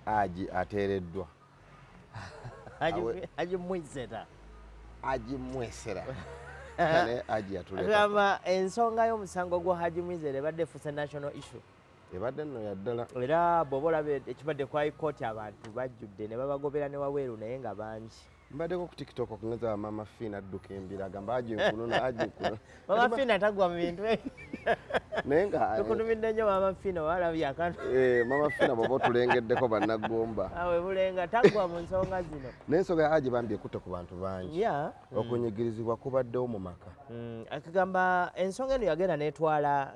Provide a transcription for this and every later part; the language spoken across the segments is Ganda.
Haji ateereddwa. Haji Mwizera. Haji Mwesera. Kale Haji yatuleka. Agamba ensonga y'omusango gwa Haji Mwizera ebadde efuuse national issue. Ebadde nno ya ddala. Era bw'oba olaba ekibadde ku High Court, abantu bajjudde ne babagobera ne wabweru, naye nga bangi. Mbaddeko ku TikTok okungeza Mama Fina adduka embira, agamba Haji nkunona, Haji nkunona. Mama Fina tagwa mu bintu ebyo. Naye nga Tukutumidde nnyo Mama Fina, walabye akantu. Mama Fina, bw'oba otulengeddeko, bannaggomba. Awe bulenga tagwa mu nsonga zino. N'ensonga ya Haji bambi ekutte ku bantu bangi. Okunyigirizibwa kubaddewo mu maka. Akagamba ensonga eno yagenda n'etwala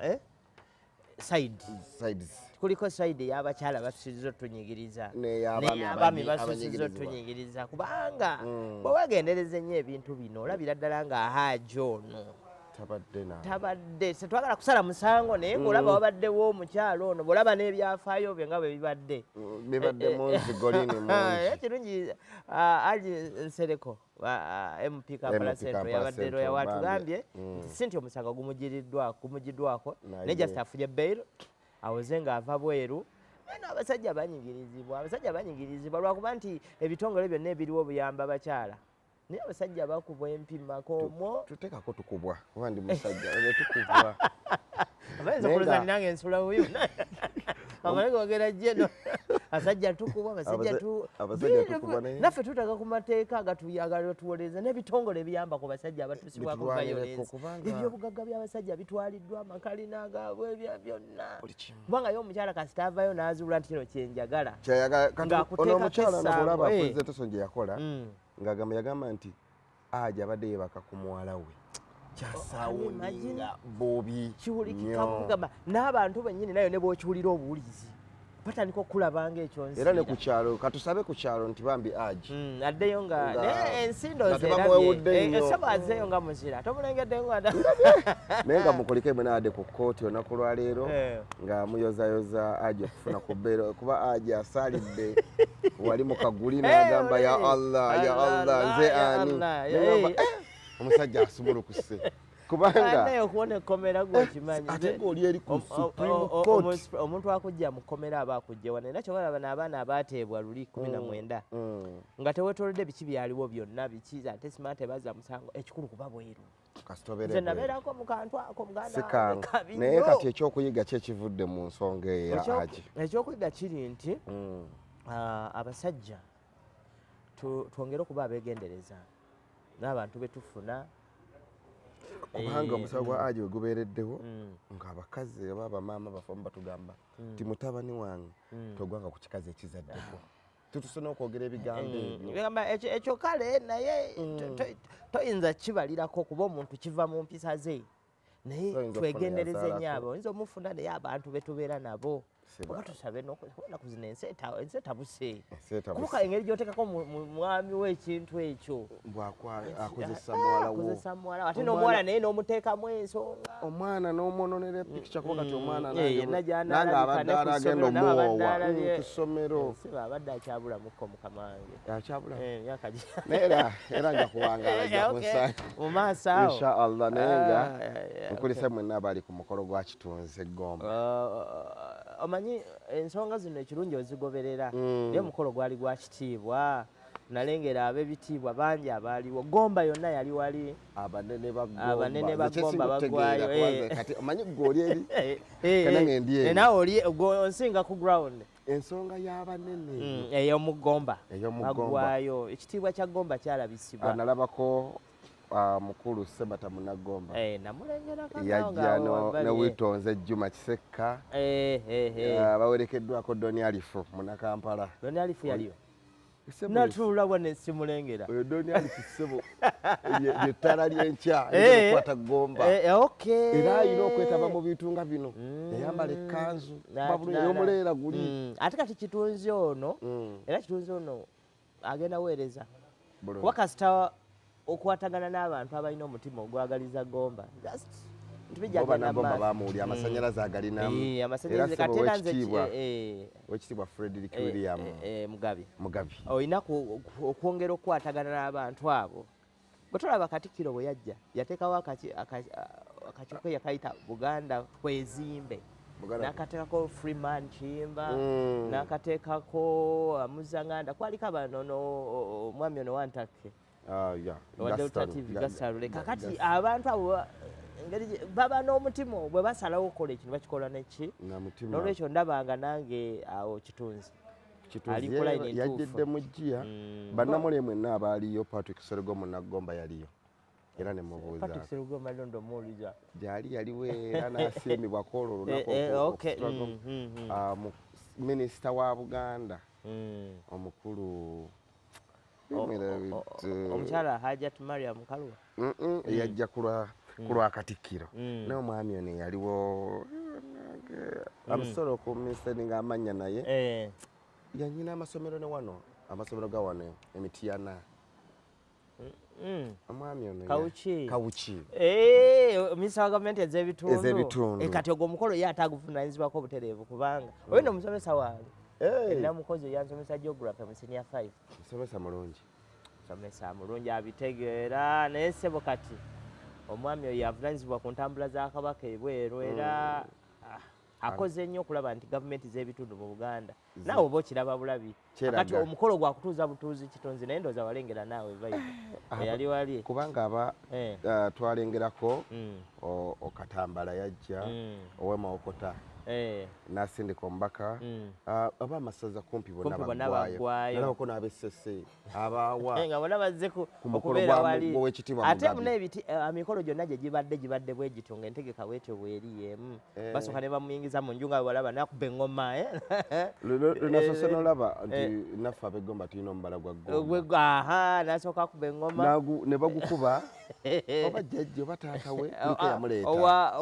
side. Sides. Kuliko side ey'abakyala basusiza otunyigiriza, n'ey'abaami n'ey'abaami basusiza abanyigirizibwa. otunyigiriza, kubanga bwe weegendereza ennyo ebintu bino, olabira ddala nga Haji ono tabadde na tabadde, tetwagala kusala musango, naye ng'olaba wabaddewo omukyalo ono, bw'olaba n'ebyafaayo bye nga bwe bibadde. Bibadde mu nzigolini mungi. Kirungi Haji Nsereko, MP Kampala MP Central, Kampala yabadde Central, lawyer, bambi. Watugambye nti si nti omusango gumugiddwako, Naye naye just afunye bail, awoze ng'ava bweru. Naye n'abasajja banyigirizibwa, abasajja banyigirizibwa lwakuba nti ebitongole byonna ebiriwo buyamba bakyala, naye abasajja bakubwa empimako omwo. Tuteekako tukubwa, kuba ndi musajja ne tukubwa. Abayinza Naye okulowooza nti nange nsula bubi, amale gogera jeno abasajja tukubwa, abasajja Abasajja tukubwa naye naffe tutaga ku mateeka agatuwolereza n'ebitongole ebiyamba ku basajja abatusibwako Bitulwanireko, violence. Ebyobugagga by'abasajja bitwaliddwa, amakalina gaabwe, ebya byonna. Buli kimu. Kubanga ye omukyala kasita avayo n'azuula nti kino kyenjagala, Kyayagala kati ng'akuteekako ono omukyala ono bw'olaba essango, presentation gye yakola, ng'agamba, yagamba nti Haji abadde yeebaka ku muwala we, kyasoundinga bubi kiwulikika nnyo. Kugamba n'abantu bennyini nayo ne bw'okiwulira obuwulizi batandika okukulabanga ekyo. Era ne ku kyalo, katusabe ku kyalo nti bambi Haji Addeyo nga naye ensi nga ndowooza tebamuwewudde erabye. nnyo. Esaba azzeeyo nga muzira tomulengedde nga Naye nga mukulike mwena adde ku kkooti olunaku lwaleero nga muyozayoza Haji okufuna ku bbeero, kuba Haji asaalidde wali mu kaguli n'agamba, "Ya Allah, ya Allah, nze ani?" Nengamba, "Eh, omusajja asumulukuse," kubanga naye okuwona ekkomera gwekimanyi. Ate ng'oli eri ku Supreme Court. Omuntu akujja mu kkomera aba akujja wano, era kyobalaba n'abaana abateebwa luli 19 nga tewetoolodde biki byaliwo byonna biki, ate sima tebaza musango, ekikulu kuba bweru. Kasita obeera Nze ebweru. Nabeerako mu kantu ako, muganda Si wange, kangu. kabi Naye nnyo. kati ekyokuyiga ki ekivudde mu nsonga eyo ya Haji? Ekyokuyiga kiri nti abasajja twongere okuba abeegendereza n'abantu be tufuna. Kubanga omusango gwa Haji we gubeereddewo, ng'abakazi oba abamaama baffe omu batugamba nti mutabani wange togwanga ku kikazi ekizaddeko. Tutuse n'okwogera ebigambo ebyo. Bigamba ekyo kale, naye toyinza kibalirako kuba omuntu kiva mu mpisa ze, naye Toyinza okufuna twegendereze nnyo. yazaalako. Abo oyinza omufuna, naye abantu betubeera nabo, Si oba ba- tusabe enaku zino ensi etabuse. Ensi etabuse. Kuba engeri gy'oteekako mwami we ekintu ekyo, Akozesa muwala wo. Akozesa muwala we. Ate n'omuwala naye n'omuteekamu ensonga. Omwana n'omwononera epikica, kuba kati omwana Yenna nange gy'anaalabika abadde ne ku agenda ssomero, nawe abadde omuwoowa alabye. Ku ssomero. Siba abadde akyabulamuko mukama wange. Akyabula. Emyaka Naye era nja kuwangaala, nja kunsanga. Mu maaso awo. Inshallah. Naye nga Ah, yeah, nkulisa mwenna abali ku mukolo gwa Kitunzi Eggomba. Omanyi ensonga zino ekirungi ozigoberera, naye omukolo gwali gwa kitiibwa, nalengera ab'ebitiibwa bangi abaaliwo, Gomba yonna yali wali. Abanene ba Gomba. Abanene ba Nze kyesinga Gomba okutegeera, bagwayo, kubanza kati omanyi gwe oli eri, kanange ndi eri. Naawe oli onsinga ku ground. Ensonga y'abanene Ey'omugomba. Ey'omugomba. Bagwayo, ekitiibwa kya Gomba kyalabisibwa. Nalabako mukulu Sebata Munagomba. Namulengerako Yajja awo wabbali, ne Witonze Juma Kisekka. Bawerekeddwako Doni Alifu Munakampala. Doni Alifu yaliyo? Ssebo, Natuula wano simulengera. Oyo Doni Alifu, ssebo, lyettala lyenkya okukwata Gomba. Era alina okwetaba mu bintu nga bino, yayambala ekkanzu ey'omuleera guli. Ate kati Kitunzi ono, era Kitunzi ono agenda weereza, Bulungi. kuba kasita okwatagana n'abantu abalina omutima ogwagaliza Gomba, just nti bijja Bo genda Bannagomba maaso. bamuwulira, amasanyalaze agalinamu. Era Amasanyalaze ssebo, kati era nze Oweekitiibwa, Oweekitiibwa Frederick William Mugabi. Mugabi. Olina okwongera okukwatagana n'abantu abo. Bwe tolaba Katikkiro bwe yajja, yateekawo akakiiko yakayita Buganda Twezimbe. N'akateekako Freeman Kiyimba, n'akateekako Muzanganda, kwaliko abano omwami ono Wantakke. Ah, yeah. Owa Delta Gaston. TV, Gaston. Kakati Gaston. abantu abo engeri baba n'omutima, bwe basalawo okukola ekintu bakikola neki. Nga mutima. N'olwekyo ndabanga nange awo Kitunzi Kitunzi ali ku line entuufu. Yajjidde mu ggiya. Bannamule mwenna abaaliyo, Patrick Sergo Munaggomba yaliyo era ne mubuuza. Patrick Serugomba londo muwuliza. Gyali, yaliwo era n'asiimibwako olwo olunaku okustruggle. Ah, minisita wa Buganda omukulu Omukyala Hajat Mariam Kaluwa. Eyajja ku lwa Katikkiro, n'omwami ono eyaliwo, amusobola okumiseninga amannya, naye yanyina amasomero ne wano, amasomero ga wano Emitiyana. Omwami ono Kawuki. Kawuki. Minisita wa gavumenti ez'ebitundu. Ez'ebitundu. Kati ogwo omukolo ye ate aguvunanyizibwako obutereevu, kubanga oyo omusomesa wange, namukozi yansomesa geography mu senior 5. Musomesa mulungi. Musomesa mulungi, abitegeera. Naye ssebo, kati omwami oyo avunanyizibwa ku ntambula za Kabaka ebweru, era akoze nnyo okulaba nti gavumenti z'ebitundu mu Buganda, naawe oba okiraba bulabi. Kyeraga. Kati omukolo gwakutuuza butuuzi Kitunzi, naye ndowooza walengera naawe vibe eyali wali. Kubanga aba twalengerako Okatambala yajja, ow'Emawokota n'asindika omubaka. Ah, aba amasaza kumpi bonna Kumpi bonna baggwayo. baggwayo. Nalabako n'ab'Essese abaawa Nga bonna bazze ku mukolo okubeera wali. gw'Owekitiibwa Ate Mugabe. muna ebiti emikolo gyonna gye gibadde bwe gityo, ng'entegeka bwetyo bweri y'emu. Basooka ne bamuyingiza mu nju nga bwe balaba nakuba eŋŋoma, eh. Lwenasoose nolaba nti naffe ab'eggomba tulina omubala gwa ggomba. Aha, nasooka akuba eŋŋoma. Ne bagukuba, oba jjajja oba taata we kuliko yamuleeta.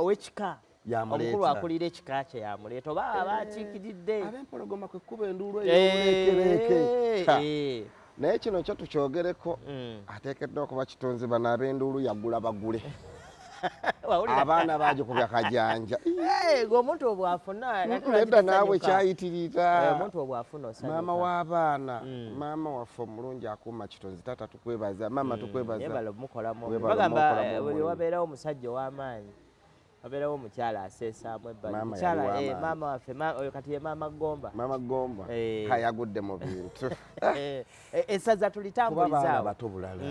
Ow'ekika. Yamuleeta. Omukulu akulira ekika kye yamuleeta oba aba akiikiridde. Ab'empologoma kwe kuba enduulu ey'obuleekereeke. Ha. Naye kino kyo tukyogereko, ateekeddwa okuba Kitunzi. Bano ab'enduulu yagula bagule. Wawulira? Abaana bagikubya kajanja. Eh, gwe omuntu obwafuna Nedda naawe, kyayitirira. Omuntu obwafuna osanyuka. Maama w'abaana, maama waffe omulungi akuuma Kitunzi, taata tukwebaza, maama tukwebaza. Yebala omukolamu. Weebale Bagamba omukolamu buli omulimu. wabeerawo omusajja ow'amaanyi, wabeerawo omukyala aseesaamu ebbali. Maama Mukyala yali w'amaanyi. Maama waffe, oyo kati ye maama Gomba. Maama Gomba. Hayagudde mu bintu. Essaza Kuba baana tulitambuliza. bato bulala,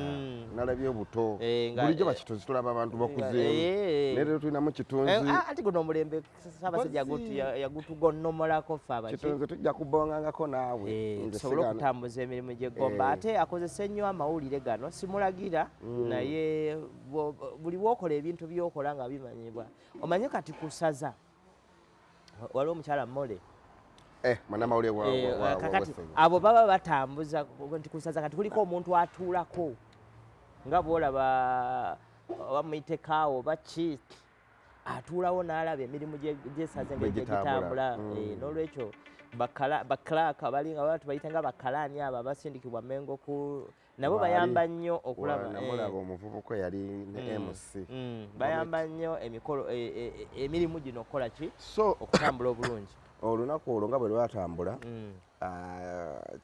nalabye obuto. Eh, Bulijjo bakitunzi tulaba abantu bakuzeemu, naye leero tulinamu Kitunzi. Anti guno omulembe Ssaabasajja Mpozi. yagutugonnomolako ffe abaki. Kitunzi tujja kubongangako naawe. Nze Tusobole sigaana. okutambuza emirimu gy'eggomba. Ate akozesa ennyo amawulire gano, simulagira, naye buli bwokola ebintu byokola nga bimanyibwa, omanye kati kusaza waliwo omukyala Mole. Munnamawulire Kakati w'essaza. Abo baba batambuza nti kusaza kati kuliko omuntu atuulako nga bwolaba oba muyite kaawo oba ki, atuulawo n'alaba emirimu gy'essaza engeri Bwe gye gitambula. gitambula. N'olwekyo bakalaaka balinga baba tubayita nga bakalaani, abo abasindikibwa Mengo ku nabo Waali. bayamba nnyo okulaba Namulaba omuvubuka eyali ne MC. Bayamba nnyo emikolo emirimu gino okukola ki, So okutambula obulungi. olunaku olwo nga bwe lwatambula,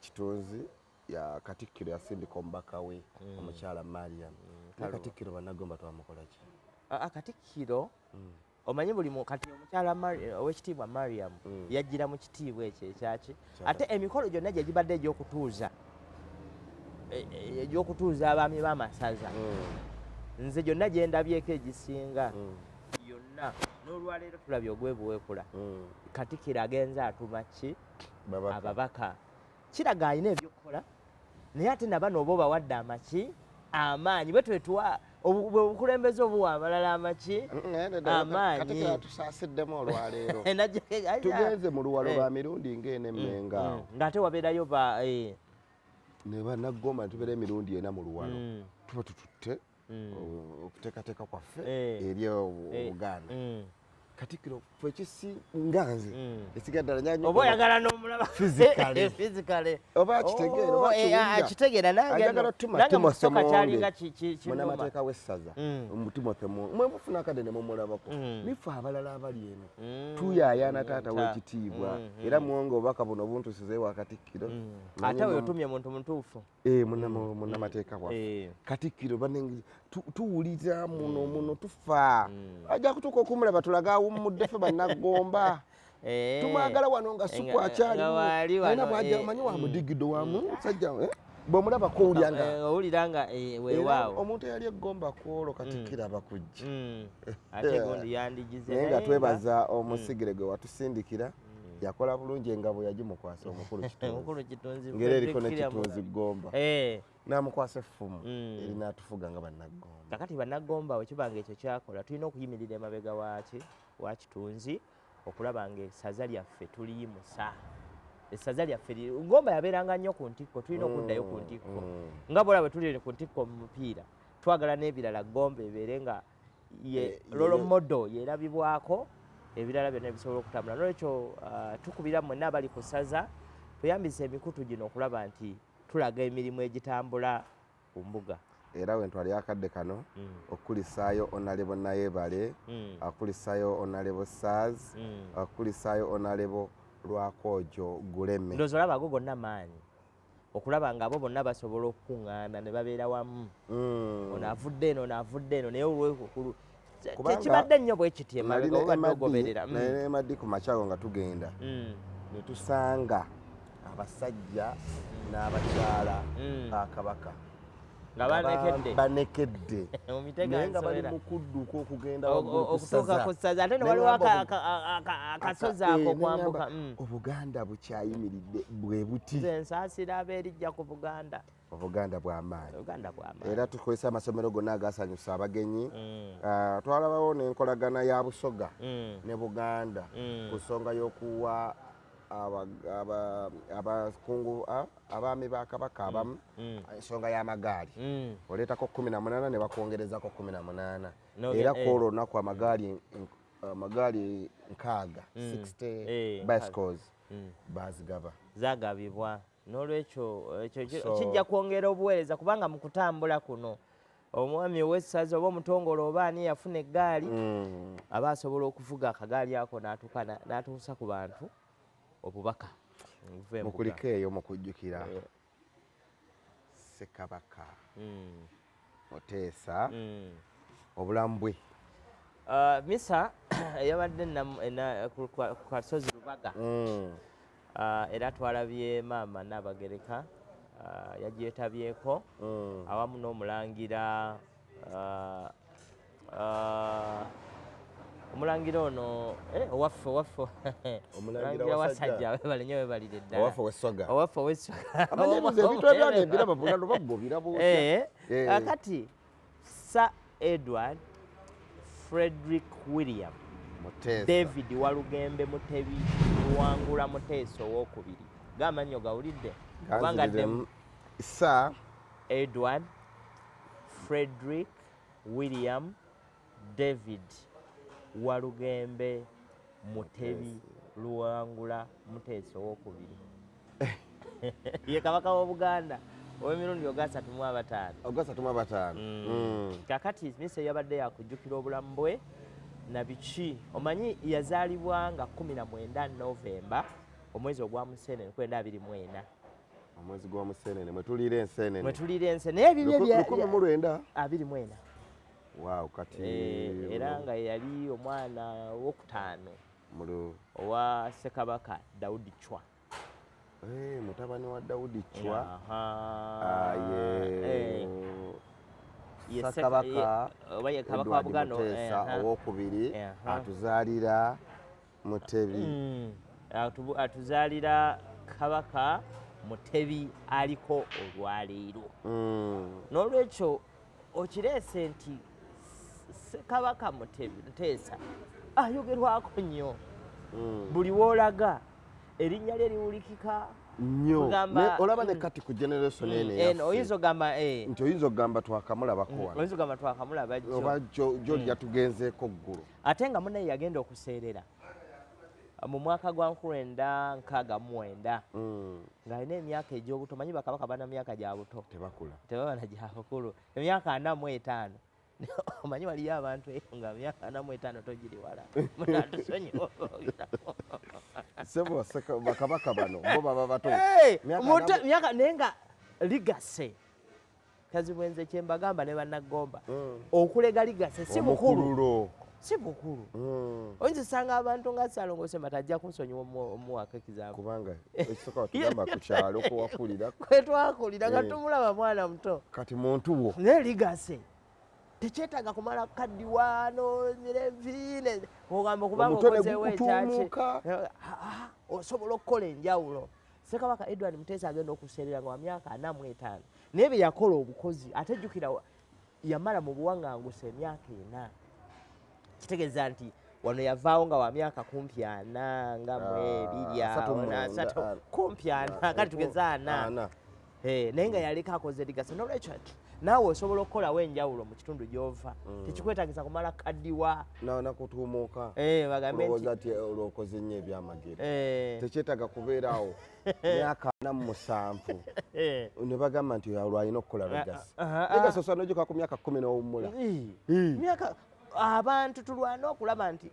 Kitunzi ya Katikkiro yasindika omubaka we omukyala Mariam. Naye Katikkiro, bannagomba twamukola ki? Ah, Katikkiro, omanyi buli kati omukyala Owekitiibwa Mariam yajjira mu kitiibwa ekyo ekyaki. Ate emikolo gyonna gye gibadde egy'okutuuza egy'okutuuza abaami b'amasaza, nze gyonna gye ndabyeko egisinga yonna, n'olwaleero tulabye ogwebuweekula, Katikkiro agenze atuma ki? Babaka. Ababaka. Kiraga alina ebyokukola, naye ate nabano oba obawadde amaki, amaanyi, bwe twetuwa bwe bukulembeze obuwa abalala amaki, amaanyi. Katikkiro atusaasiddemu olwaleero. Tugenze Tugenze mu luwalo lwa mirundi ng'eno Emmenga awo, ng'ate wabeerayo ba ne bannagomba ne tubeera emirundi ena mu luwalo, tuba tututte okuteekateeka kwaffe eri Obuganda. Katikkiro ffe ekisinga nze ekiga ddala nyanyo Oba oyagala n'omulaba. Physically. Physically. Oba akitegeera, oba Oh, akiwulira. akitegeera nange Ayagala tuma nange mu Timothy kusooka Muwonge. kyalinga kinuma. Munnamateeka w'essaza, Timothy Muwonge, mwe mufuna akadde ne mumulabako. Nife abalala abali eno tuyaayaana taata w'ekitiibwa. Era Muwonge, obubaka buno buntusize wa Katikkiro. Ate oyo otumye muntu mutuufu. Munnamateeka waffe. Katikkiro banenge tuwulira muno muno tufa, ajja kutuuka okumulaba tulage awummudde ffe bannagomba. Tumwagala wano nga supu akyaliwo, alina bwajja, manyi wa mudigido wamu musajja, bw'omulaba kowulira nga owulira nga weewaawo. Omuntu eyali eggomba kwolwo katikkiro abakujja. Ate gundi yandigize. Naye nga twebaza omusigire gwe watusindikira, yakola bulungi, engabo yagimukwasa omukulu Kitunzi, ngeri eriko ne Kitunzi Ggomba, n'amukwasa effumu erinaatufuga nga Bannaggomba. Kakati Bannaggomba wekibanga ekyo kyakola, tulina okuyimirira emabega waki wa Kitunzi okulaba nga essaza lyaffe tuliyimusa. Essaza lyaffe Gomba yabeeranga nnyo ku ntikko, tulina okuddayo ku ntikko nga bwola bwe tuli ku ntikko mu mupiira. Twagala n'ebirala, Gomba ebeere nga ye role model, yerabibwako, ebirala byonna ebisobola okutambula. Nolwekyo tukubira mwenna abali ku ssaza, tweyambisa emikutu gino okulaba nti tulaga emirimu egitambula ku mbuga. Era wentwali akadde kano okukulisaayo Honorable Nayebale, akulisaayo Honorable Sars, akulisaayo Honorable Lwakojo Guleme. Ndowooza olaba ago gonna maanyi okulaba nga abo bonna basobola okukuŋŋaana ne babeera wamu. Ono avudde eno, ono avudde eno, naye olwekukulu tekibadde nnyo bwe kiti emabega obadde ogoberera. Nali ne ku makyago nga tugenda ne tusanga abasajja n'abakyala ba Kabaka nga banekedde, banekedde, naye nga bali mu kudduka okugenda okutuuka ku ssaza, ate ne waliwo akasozi ako okwambuka. Obuganda bukyayimiridde bwe buti. Nze nsaasira abeerijja ku Buganda. Obuganda bw'amaanyi. Obuganda bw'amaanyi. Era tukozesa amasomero gonna agasanyusa abagenyi. Twalabawo n'enkolagana ya Busoga ne Buganda ku nsonga y'okuwa abakungu, abaami ba Kabaka abamu, ensonga y'amagaali. Oleetako 18 ne bakwongerezako 18. Era kwolwo olunaku amagaali 60, 60 bicycles, bazigaba. Zagabibwa. N'olwekyo ekyo kijja kwongera obuweereza, kubanga mu kutambula kuno omwami ow'essaza oba omutongole oba ani yafuna eggaali aba asobola okuvuga akagaali ako n'atuuka n'atuusa ku bantu obubaka obuva embuga. Mukuliko eyo mu kujjukira Ssekabaka Muteesa, obulamu bwe. Misa eyabadde ku kasozi Lubaga, era twalabye maama Naabagereka yagyetabyeko awamu n'omulangira, omulangira ono, owaffe Omulangira Wasajja, webale nnyo, webalire ddala. Owaffe w'Essoga. Owaffe ow'Essoga. Amanyi nze ebintu ebyange mbiraba bugalo bagobira bwotya. Kakati Sir Edward Frederick William Muteesa David Walugembe Mutebi Luwangula Muteesa Owokubiri, gamannyo gawulidde kubanga Ganziriremu. Sir Edward Frederick William David Walugembe Mutebi Luwangula Muteesa Owokubiri ye kabaka w'Obuganda ow'emirundi ogwa 35. Ogwa 35. Kakati misa yabadde yakujjukira obulamu bwe na biki. Omanyi yazaalibwa nga 19 Novemba, omwezi ogwa Musenene, 1924. Omwezi gwa Musenene mwe tuliira ensenene. Mwe tuliira ense, naye ebibye 1900 24. Waaw, kati Era nga yali omwana wokutaano mulu owa Ssekabaka Daudi Chwa. Mutabani wa Daudi Chwa. Aha. Ah, ye Ye Ssekabaka oba ye kabaka wa Edward Buganda Muteesa Owokubiri atuzaalira Mutebi. Atuzaalira Kabaka Mutebi aliko olwaleero. N'olwekyo okireese nti Ssekabaka Mutebi Muteesa ayogerwako nnyo. Buli woolaga erinnya lye liwulikika. Nnyo. Olaba ne kati ku generation eno Eno eyaffe, oyinza ogamba nti oyinza okugamba twakamulabako wano. Oyinza ogamba twakamulaba jjo. Oba jjo yatugenzeeko ggulu. Ate nga munnaye yagenda okuseerera mu mwaka gwa 1969 ng'alina emyaka egy'obuto. Manyi bakabaka bana myaka gya buto. Tebakula. Tebaba na gya bukulu, emyaka 45. Omanyi waliyo abantu eyo nga myaka 45 togiri wala, munatusonyiwa. Sebo bakabaka bano bo baba bato. Myaka Myaka, naye nga legacy kazibwenze kyembagamba ne Bannaggomba, okulega legacy si mukulu. Omukululo. Si bukulu. Oyinza osanga abantu nga Ssalongo Ssemata ajja kunsonyiwa omuwaako ekizambo. Kubanga ekisooka tugamba ku kyalo kwewakulira. Kwe twakulira nga tumulaba mwana muto. Kati muntu wo. Naye legacy tekyetaaga kumala kaddiwa nonyera enviiri ogamba okubanga Omutwe ne okozeewo ekyaki. gukutuumuka. Osobola okukola enjawulo. Ssekabaka Edward Muteesa agenda okuseerera nga wa myaka 45, naye bye yakola obukozi, ate jjukira yamala mu buwaŋŋanguse emyaka 4. Kitegeeza nti wano yavaawo nga wa myaka kumpi 40 nga mu ebiri asatu awo, mu asatu, mwenda, kumpi 40, kati tugeze 40. 40. Naye nga yaleka akoze legacy. Noolwekyo naawe osobola okukolawo enjawulo mu kitundu gy'ova. Tekikwetaagisa kumala kaddiwa. Nakutuumuuka. Bagambe nti Kulowooza nti olwokoze nnyo ebyamagero. Tekyetaaga kubeeraawo myaka 47. Ne bagamba nti olwo alina okukola legacy. Legacy osobola n'ogikola ku myaka 10 n'owummula. Myaka abantu tulwane okulaba nti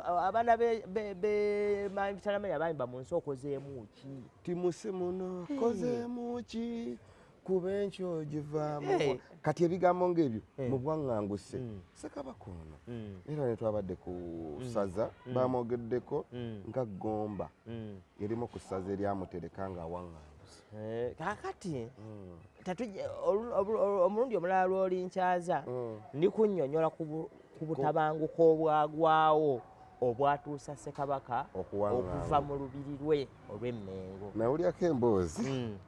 abaana be Mitalamenya bayimba mu nsi okozeemu ki? Timusi muno okozeemu ki? Kuba enkya ogivaamu. Kati ebigambo ng'ebyo mu bwaŋŋanguse. Ssekabaka ono. Era ne twabadde ku ssaza, bamwogeddeko nga Ggomba. Erimu ku ssaza eryamutereka ng'awaŋŋanguse. Kaakati, omulundi omulala lw'olinkyaza, ndi kunnyonnyola ku butabanguko obwagwawo obwatuusa Ssekabaka Okuwaŋŋanga. okuva mu lubiri lwe olw'Emmengo. Nawulyako emboozi.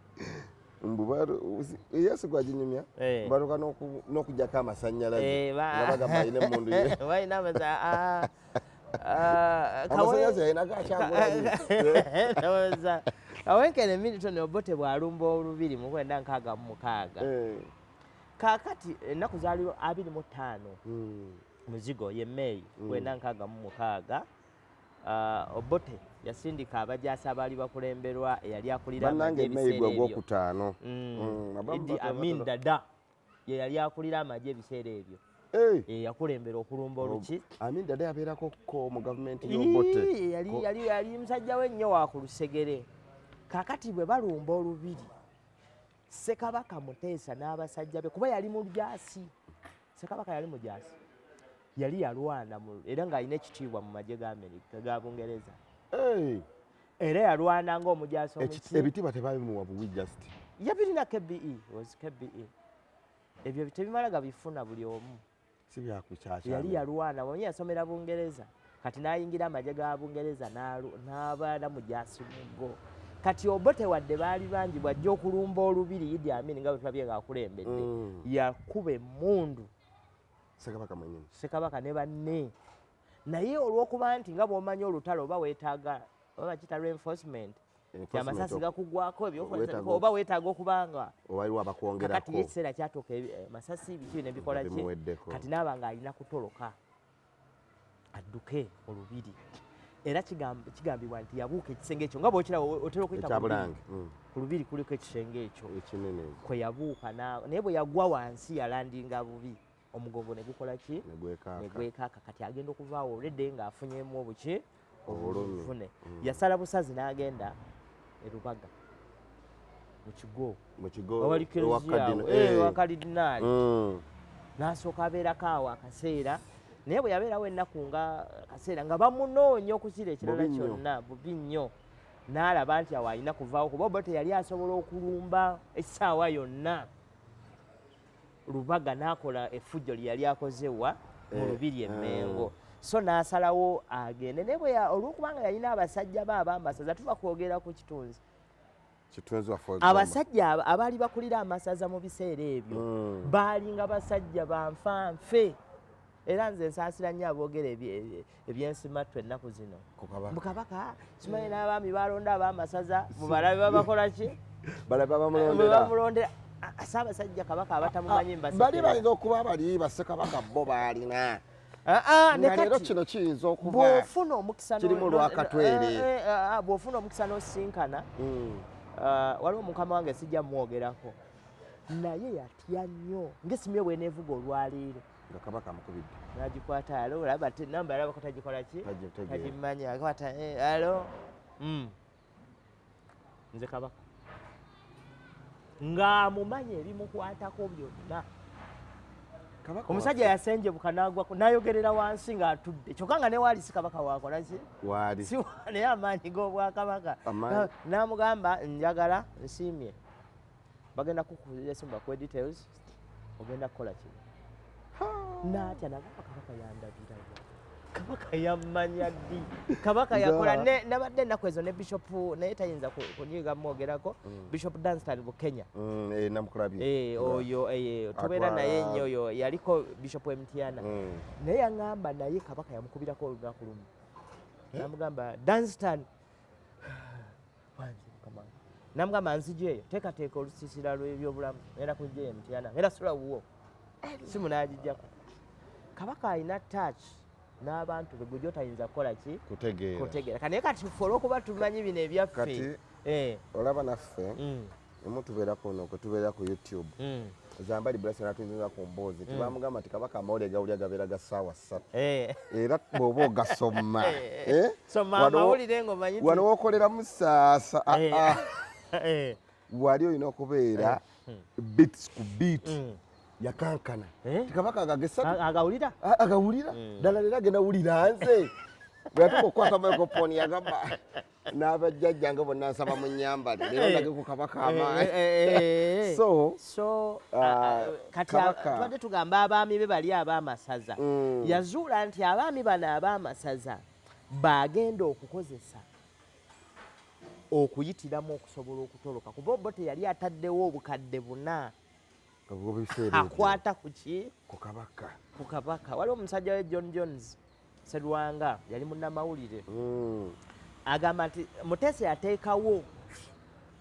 Yesu gwaginyumya, batuuka n'okuggyako amasannyalaze. Nga bagamba alina emmundu ye. Balina Amasannyalaze yalina gakyagulanyi. Ndowooza Kawenkene Milton Obote bw'alumba olubiri mu 1966. Kaakati ennaku zaali 25 muzigo ye May 1966. Obote yasindika abajaasi abaali bakulemberwa eyali akulira Bannange amagye May ebiseera gwe ebyo. gwokutaano. Abamu Idi batera Amin batera. Dada ye yali akulira amagye ebiseera ebyo. Ye yakulembera okulumba oluki. Amin Dada yabeerako ko mu gavumenti y'Obote. Ii, yali musajja we nnyo wa ku lusegere. Kaakati bwe balumba olubiri, Ssekabaka Muteesa n'abasajja be, kuba yali mujaasi. Ssekabaka yali mujaasi. Yali yalwana era ng'alina ekitiibwa mu magye ga Amerika, ga Bungereza. Era yalwana ng'omujaasi omuki. Ebitiibwa tebabimuwa buwi just. Yabirina KBE, was KBE. Ebyo tebimala gabifuna buli omu. Si byakukyakya. Yali yalwana, omanyi yasomera Bungereza. Kati n'ayingira amagye ga Bungereza n'abaana mujaasi mugo. Kati Obote wadde baali bangi bw'ajja okulumba olubiri Idi Amin nga bwe tulabye ng'akulembedde. Yakuba emmundu. Ssekabaka mwennyini. Ssekabaka ne banne. Naye olw'okuba nti nga bw'omanyi olutalo oba weetaaga, oba bakiyita reinforcement, Enforcement amasasi gakugwako, ebyokukozesa weetaaga oba weetaaga okuba nga Waliwo abakwongerako. Kakati ye ekiseera kyatuuka amasasi biki ne bikola ki? Bimuweddeko. Kati n'aba ng'alina kutoloka adduke olubiri. Era kigambibwa nti yabuuka ekisenge ekyo nga bw'okiraba otera okuyita Ekya ku lubiri. Bulange. Ku lubiri kuliko ekisenge ekyo. Ekinene ekyo. Kwe yabuuka naye bwe yagwa wansi yalandinga bubi. Omugongo ne gukola ki? Ne gwekaaka. Ne gwekaaka. Kati agenda okuvaawo already ng'afunyeemu obuki? Obulumi. Obuvune. Yasala busazi n'agenda e Lubaga. Mu kigo. Mu kigo Awali ewa Kelezia Cardinal. awo. Ewa Cardinal. N'asooka abeerako awo akaseera. Naye bwe yabeerawo ennaku nga akaseera nga bamunoonya okukira ekirala Bubi nnyo. kyonna, bubi nnyo. N'alaba nti awo alina kuvaawo kuba Obote yali asobola okulumba essaawa yonna. Lubaga n'akola effujjo lye yali akoze wa mu lubiri e Mmengo. So n'asalawo agende. Naye olw'okubanga yalina abasajja be ab'amasaza, tuva kwogera ku kitunzi. Kitunzi waffe Gomba. Abasajja abaali bakulira amasaza mu biseera ebyo, baalinga basajja banfanfe. Era nze nsaasira nnyo aboogera ebyensimattu ennaku zino. Ku Kabaka. Mu Kabaka, simanyi n'abaami balonda ab'amasaza, mubalabe babakola ki? Balabe bamulondera. Bamulondera. Ssaabasajja Kabaka abatamumanyi mbasekera. Bali bayinza okuba bali bassekabaka bo baalina. Ne Nga leero kati kino kiyinza okuba bw'ofuna omukisa kirimu lwakatwere. Bw'ofuna omukisa n'osinkana, waliwo mukama wange sijja mmwogerako. Naye yatya nnyo ng'essimu ye bw'eneevuga olwaleero. Nga Kabaka amukubidde. N'agikwata, alo, olaba namba yalabako tagikola ki? Tagitegeera. Tagimanya. Akwata, alo. Nze Kabaka. Ng'amumanyi ebimukwatako byonna. Omusajja yasenjebuka n'agwako n'ayogerera wansi ng'atudde, kyokka nga ne waali si kabaka wakola ki waali si naye amaanyi g'obwakabaka. Amaanyi. N'amugamba, njagala nsiimye, bagenda kukubira esimu bakuwe details, ogenda kukola kino. N'atya nagamba, kabaka yandabirawa? Kabaka yammanya ddi? Kabaka yakola nabadde ennaku ezo ne Bishop, naye tayinza kunyiga mwogerako, Bishop Dunstan Bukenya. Namukulabye. Oyo tubeera naye nnyo, oyo yaliko Bishop Emitiana. Naye yaŋŋamba naye kabaka yamukubirako olunaku lumu namugamba, Dunstan, wange mukama wange. Namugamba, nzija eyo, teekateeka olusiisira lw'ebyobulamu, ngenda kujja eyo Emitiana, ngenda sula wuwo. Simu n'agijjako. Kabaka alina touch n'abantu be gwe gyotayinza kukola ki? Kutegeera. Kutegeera. Naye kati ffe olw'okuba tumanyi bino ebyaffe. Kati olaba naffe emu tubeera kuno kwe tubeera ku YouTube. Zambali Blessing natuyinza ku mboozi nti bamugamba nti kabaka amawulire gawulira gabeera ga ssaawa 3. Era bw'oba ogasoma Soma amawulire ng'omanyi wano wokoleramu saasa wali olina okubeera beats ku beat. Yakankana. Ti kabaka agagesa Agawulira. Agawulira ddala leero agenda wulira nze. Bwe yatuuka okukwata microphone yagamba, n'abajjajjange bonna nsaba mu nnyambale leero ndage ku kabaka amaanyi. So, so kati Kabaka- tubadde tugamba abaami be bali ab'amasaza. Yazuula nti abaami bano ab'amasaza bagenda okukozesa okuyitiramu okusobola okutoloka, kuba obo teyali ataddewo obukadde 4 Obw'ebiseera ebyo. Akwata ku ki? Ku kabaka. Ku kabaka. Waliwo omusajja we John Jones Serwanga, yali munnamawulire. Agamba nti Muteesa yateekawo,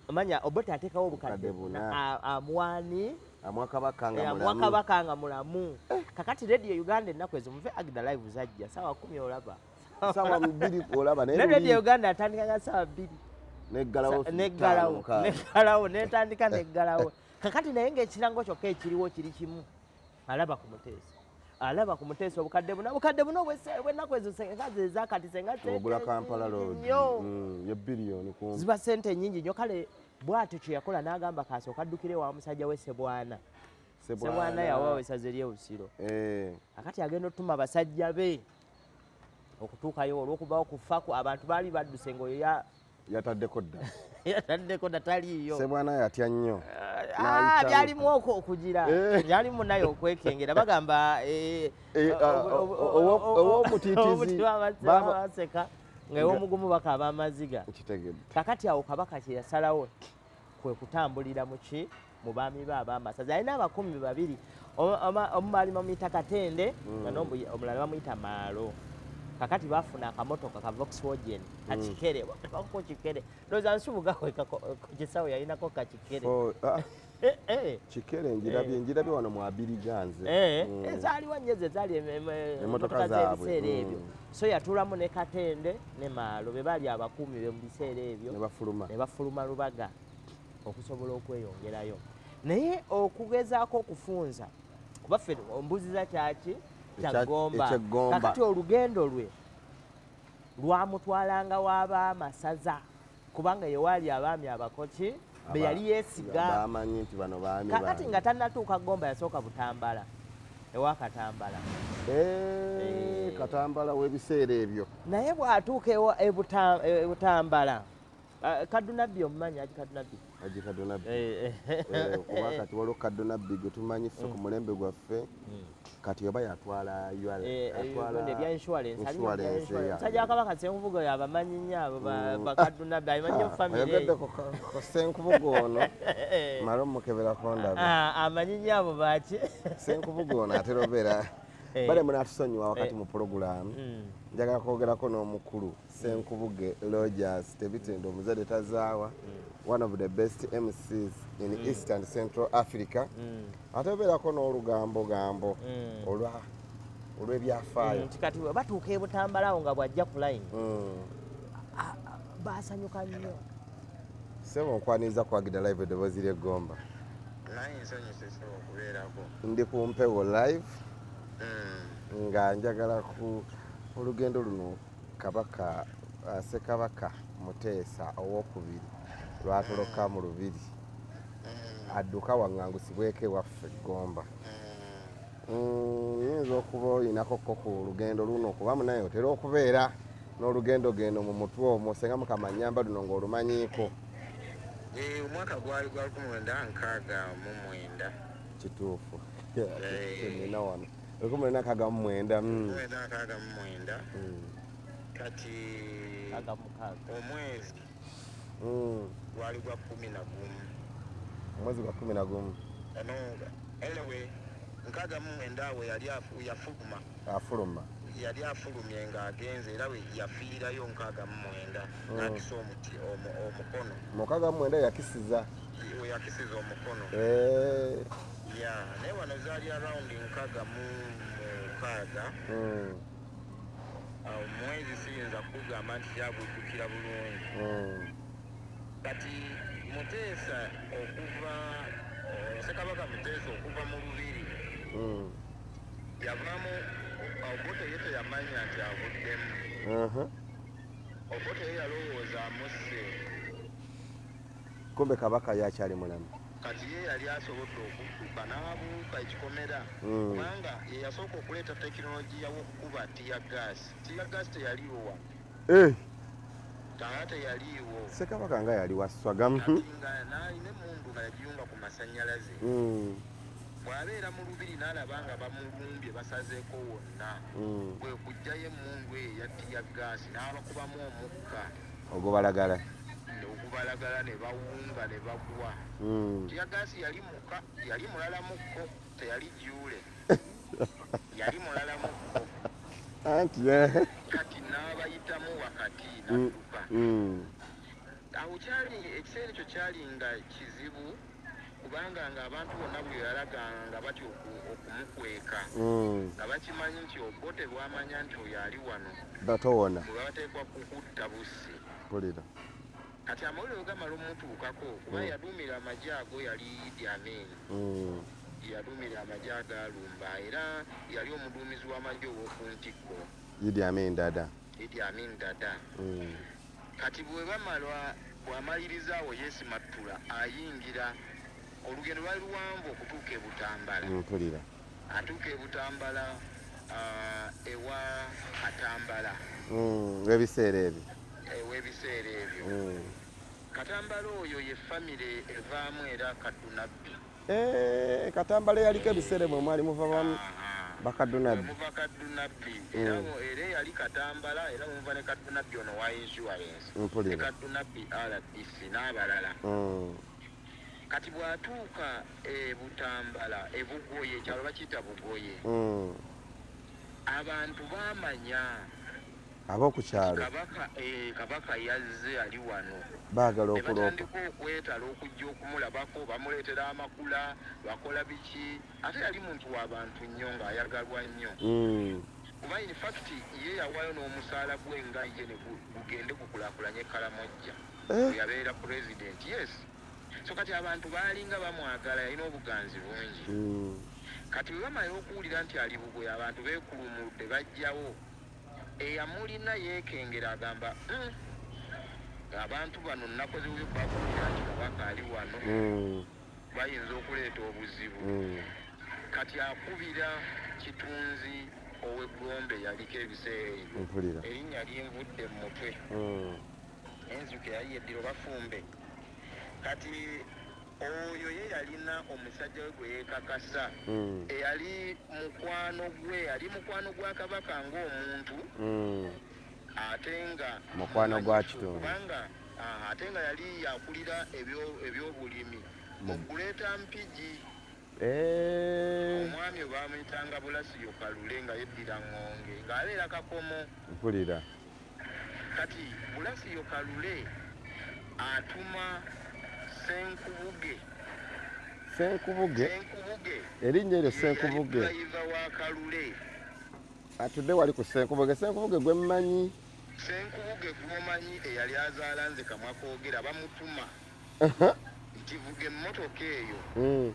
omanya Obote yateekawo obukadde Obukadde 4 buna. Amwani Amwa kabaka nga amuwa mulamu. kabaka nga mulamu. Kakati Radio Uganda ennaku ezo, muve Agda Live zajja sawa 10, olaba Sawa 2 olaba naye ne luli Radio Uganda atandika nga sawa 2. Neggalawo Neggalawo. 5, 6. Neggalawo, netandika neggalawo. Kakati naye ng'ekirango kyokka ekiriwo kiri kimu, alaba ku Muteesa, alaba ku Muteesa obukadde buna, obukadde buna obw'ennaku ezo, senga ze ezakati, senga sente Ogula Kampala nnyingi Road. nnyo. Ye biliyoni kumpi. Ziba sente nnyingi nnyo. Kale bw'atyo kye yakola n'agamba kasooka addukire wa musajja we Sebwana. Sebwana yawawa essaza ery'Obusiro. Akati agenda otuma basajja be okutuukayo, olw'okubawo kufaku abantu baali badduse ngaoyo Yataddeko dda. Yataddeko dataliiyo. Sebwana yatya nnyo. Ah, N'ayitamu. byalimu okwo okugira byalimu naye okwekengera, bagamba Ow'omutiitizi. Baseka nga ew'omugumu bakaaba amaziga. Nkitegedde. Kakati awo kabaka kye yasalawo kwe kutambulira muki mu baami be ab'amasaza. Alina abakuumi babiri. Omu baali bamuyita Katende, nga omulala bamuyita Maalo. Kakati bafuna akamotoka ka Volkswagen kakikere, bako kikere, ndowooza Nsubuga we ku kisawo yalinako kakikere. Oh, ah, Eh. Kikere njirabye wano mu Abiriganze. Zaaliwo nnyo ezo ezaali Emmotoka emmotoka zaabwe, z'ebiseera ebyo. So yatuulamu ne Katende ne Maalo, be baali abakuumi be mu biseera ebyo. Ne bafuluma. Ne bafuluma Lubaga okusobola okweyongerayo, naye okugezaako okufunza, kuba ffe ombuziza kyaki kyaggomba. Ekyeggomba. Kakati olugendo lwe lwamutwalanga w'abaamasaza, kubanga yewaali abaami abakoki be yali yeesiga. Bamanyi nti bano baami Kakati bange. nga tannatuuka Gomba, yasooka Butambala, ewa Katambala. Katambala w'ebiseera ebyo. Naye bw'atuuka e Butambala, Kadunabbi, omumanyi Aji Kadunabbi? Aji Kadunabbi. Kuba kati waliwo Kadunabbi gwe tumanyi ffe ku mulembe gwaffe, kati oba yatwala URA, atwala ebya insurance. Insurance, yeah. Musajja wa Kabaka Senkubuge oyo abamanyi nnyo abo Bakadunabbi, abimanyi nnyo famire. Oyogedde ku Senkubuge ono, male omukeberako ndabe. Ah, amanyi nnyo abo baki. Senkubuge ono atera obeera bale munatusonyiwa wakati mu pulogulaamu. Njagala kwogerako n'omukulu Senkubuge Rogers Tebitendo, omuzadde tazaawa, one of the best MCs in East and Central Africa. Ate obeerako n'olugambo gambo olw'ebyafaayo. Nti kati bwe batuuka e Butambala awo nga bw'ajja ku line, basanyuka nnyo. Sebo, nkwaniriza ku Agida Live, eddoboozi ly'eggomba. Naye nsanyuse ssebo okubeerako. Ndi ku mpewo live nga njagala ku olugendo luno kabaka Ssekabaka Muteesa Owokubiri lwatoloka mu lubiri adduka waŋŋangusibweko ewaffe Ggomba. Yinza okuba olinako ko ku lugendo luno, kuba munaye otera okubeera n'olugendo gendo mu mutwe omwo, senga Mukama nnyamba luno ng'olumanyiiko. Omwaka gwali gwa 1969. Kituufu. Nina wano 1969. 1969. Kati 66. Omwezi gwali gwa 11. Omwezi gwa 11. No, anyway, 69 awo yali yafuluma. Afuluma. Yali afulumye ng'agenze, era we yafiirayo 69 n'akisa omukono. 69 yakisiza. We yakisiza omukono. Ya, naye wano zaali around 66. Awo mwezi siyinza kugamba nti kyagujjukira bulungi. Kati Muteesa okuva, Ssekabaka Muteesa okuva mu lubiri, yavaamu. Obote ye teyamanya nti avuddemu. Obote ye yalowooza amusse. Kumbe kabaka yakyali mulamu. Kati ye yali asobodde okudduka n'abuuka ekikomera, kubanga ye yasooka okuleeta tekinologiya w'okukuba tear gas. Tear gas teyaliiwo wano. Taa teyaliiwo. Ssekabaka nga yali waswaga. Kati nga n'alina emmundu nga yagiyunga ku masannyalaze. Bw'abeera mu lubiri n'alaba nga bamulumbye, basazeeko wonna, kwe kuggyayo emmundu eyo eya tear gas n'abakubamu omukka ogubalagala. Ogubalagala, ne bawunga ne bagwa. Tear gas yali muka, yali mulala mukko, teyali jjuule, yali mulala mukko. Anti eh. Kati n'abayitamu wakati n'adduka. Awo kyali, ekiseera ekyo kyali nga kizibu, kubanga ng'abantu bonna bwe yalaganga nga batya okumukweka, nga bakimanyi nti Obote bw'amanya nti oyo ali wano, batowona, bwe bateekwa kukutta bussi. Mpulira. Kati amawulire bwe gamala omutuukako, kuba yaduumira amagye ago yali Idi Amin. Yaduumira amagye agaalumba, era yali omuduumizi w'amagye ow'oku ntikko. Idi Amin Dada. Idi Amin Dada. Kati bwe bamala, bw'amaliriza awo yeesimattula ayingira olugendo lwali luwanvu okutuuka e Butambala. Mpulira. Atuuka e Butambala, ewa Katambala. Ebiseera ebyo. Ew'ebiseera ebyo. Katambala oyo ye famire evaamu era Kaddunabbi. Eh, Katambala yaliko ebiseera mwe mwali muva bamu Bakaddunabbi. Muva Kaddunabbi, era era eyali Katambala, era muva ne Kaddunabbi ono wa insurance ne Kaddunabbi RDC n'abalala. Kati bw'atuuka e Butambala, e Bugoye, ekyalo bakiyita Bugoye, abantu baamanya ab'oku kyalo Kabaka, Kabaka yazze, ali wano. Baagala Ne okuloopa. batandika okwetala okujja okumulabako, bamuleetera amakula, bakola biki. Ate yali muntu w'abantu nnyo, ng'ayagalwa nnyo, kuba in fact ye yawaayo n'omusaala gwe nga ye ne gugende gukulaakulanye Kalamojja. Eh? Bwe yabeera president, yes. So kati abantu baalinga bamwagala, yalina obuganzi bungi. Kati bwe bamala okuwulira nti ali Bugoye, abantu beekulumudde bajjawo. Eyamulina yeekengera, agamba, abantu bano nakoze bubi bakuwulira nti kabaka ali wano, bayinza okuleeta obuzibu." Kati akubira kitunzi ow'eggombe yaliko ebiseera ebyo. Erinnya linvudde mu mutwe. Enzuka yali yeddiro bafumbe. Kati oyo ye yalina omusajja we gwe yeekakasa, eyali mukwano gwe, yali mukwano gwa kabaka ng'omuntu, ate nga Mukwano gwa mumanyifu, Kitunzi. Kubanga ate nga yali yakulira ebyobulimi mu Greater Mpigi. Omwami we bamuyitanga Bulasiyo Kalule, nga yeddira ŋŋonge, ng'abeera Kakomo. Kati Bulasiyo Kalule atuma Senkubuge. Senkubuge. Senkubuge. Erinnya eryo ye yali Senkubuge. Driver wa Kalule. Atudde wali ku Senkubuge. Senkubuge gwe mmanyi. Senkubuge gwomanyi, eyali azaala nze kamwa koogera, bamutuma nti vuga emmotoka eyo,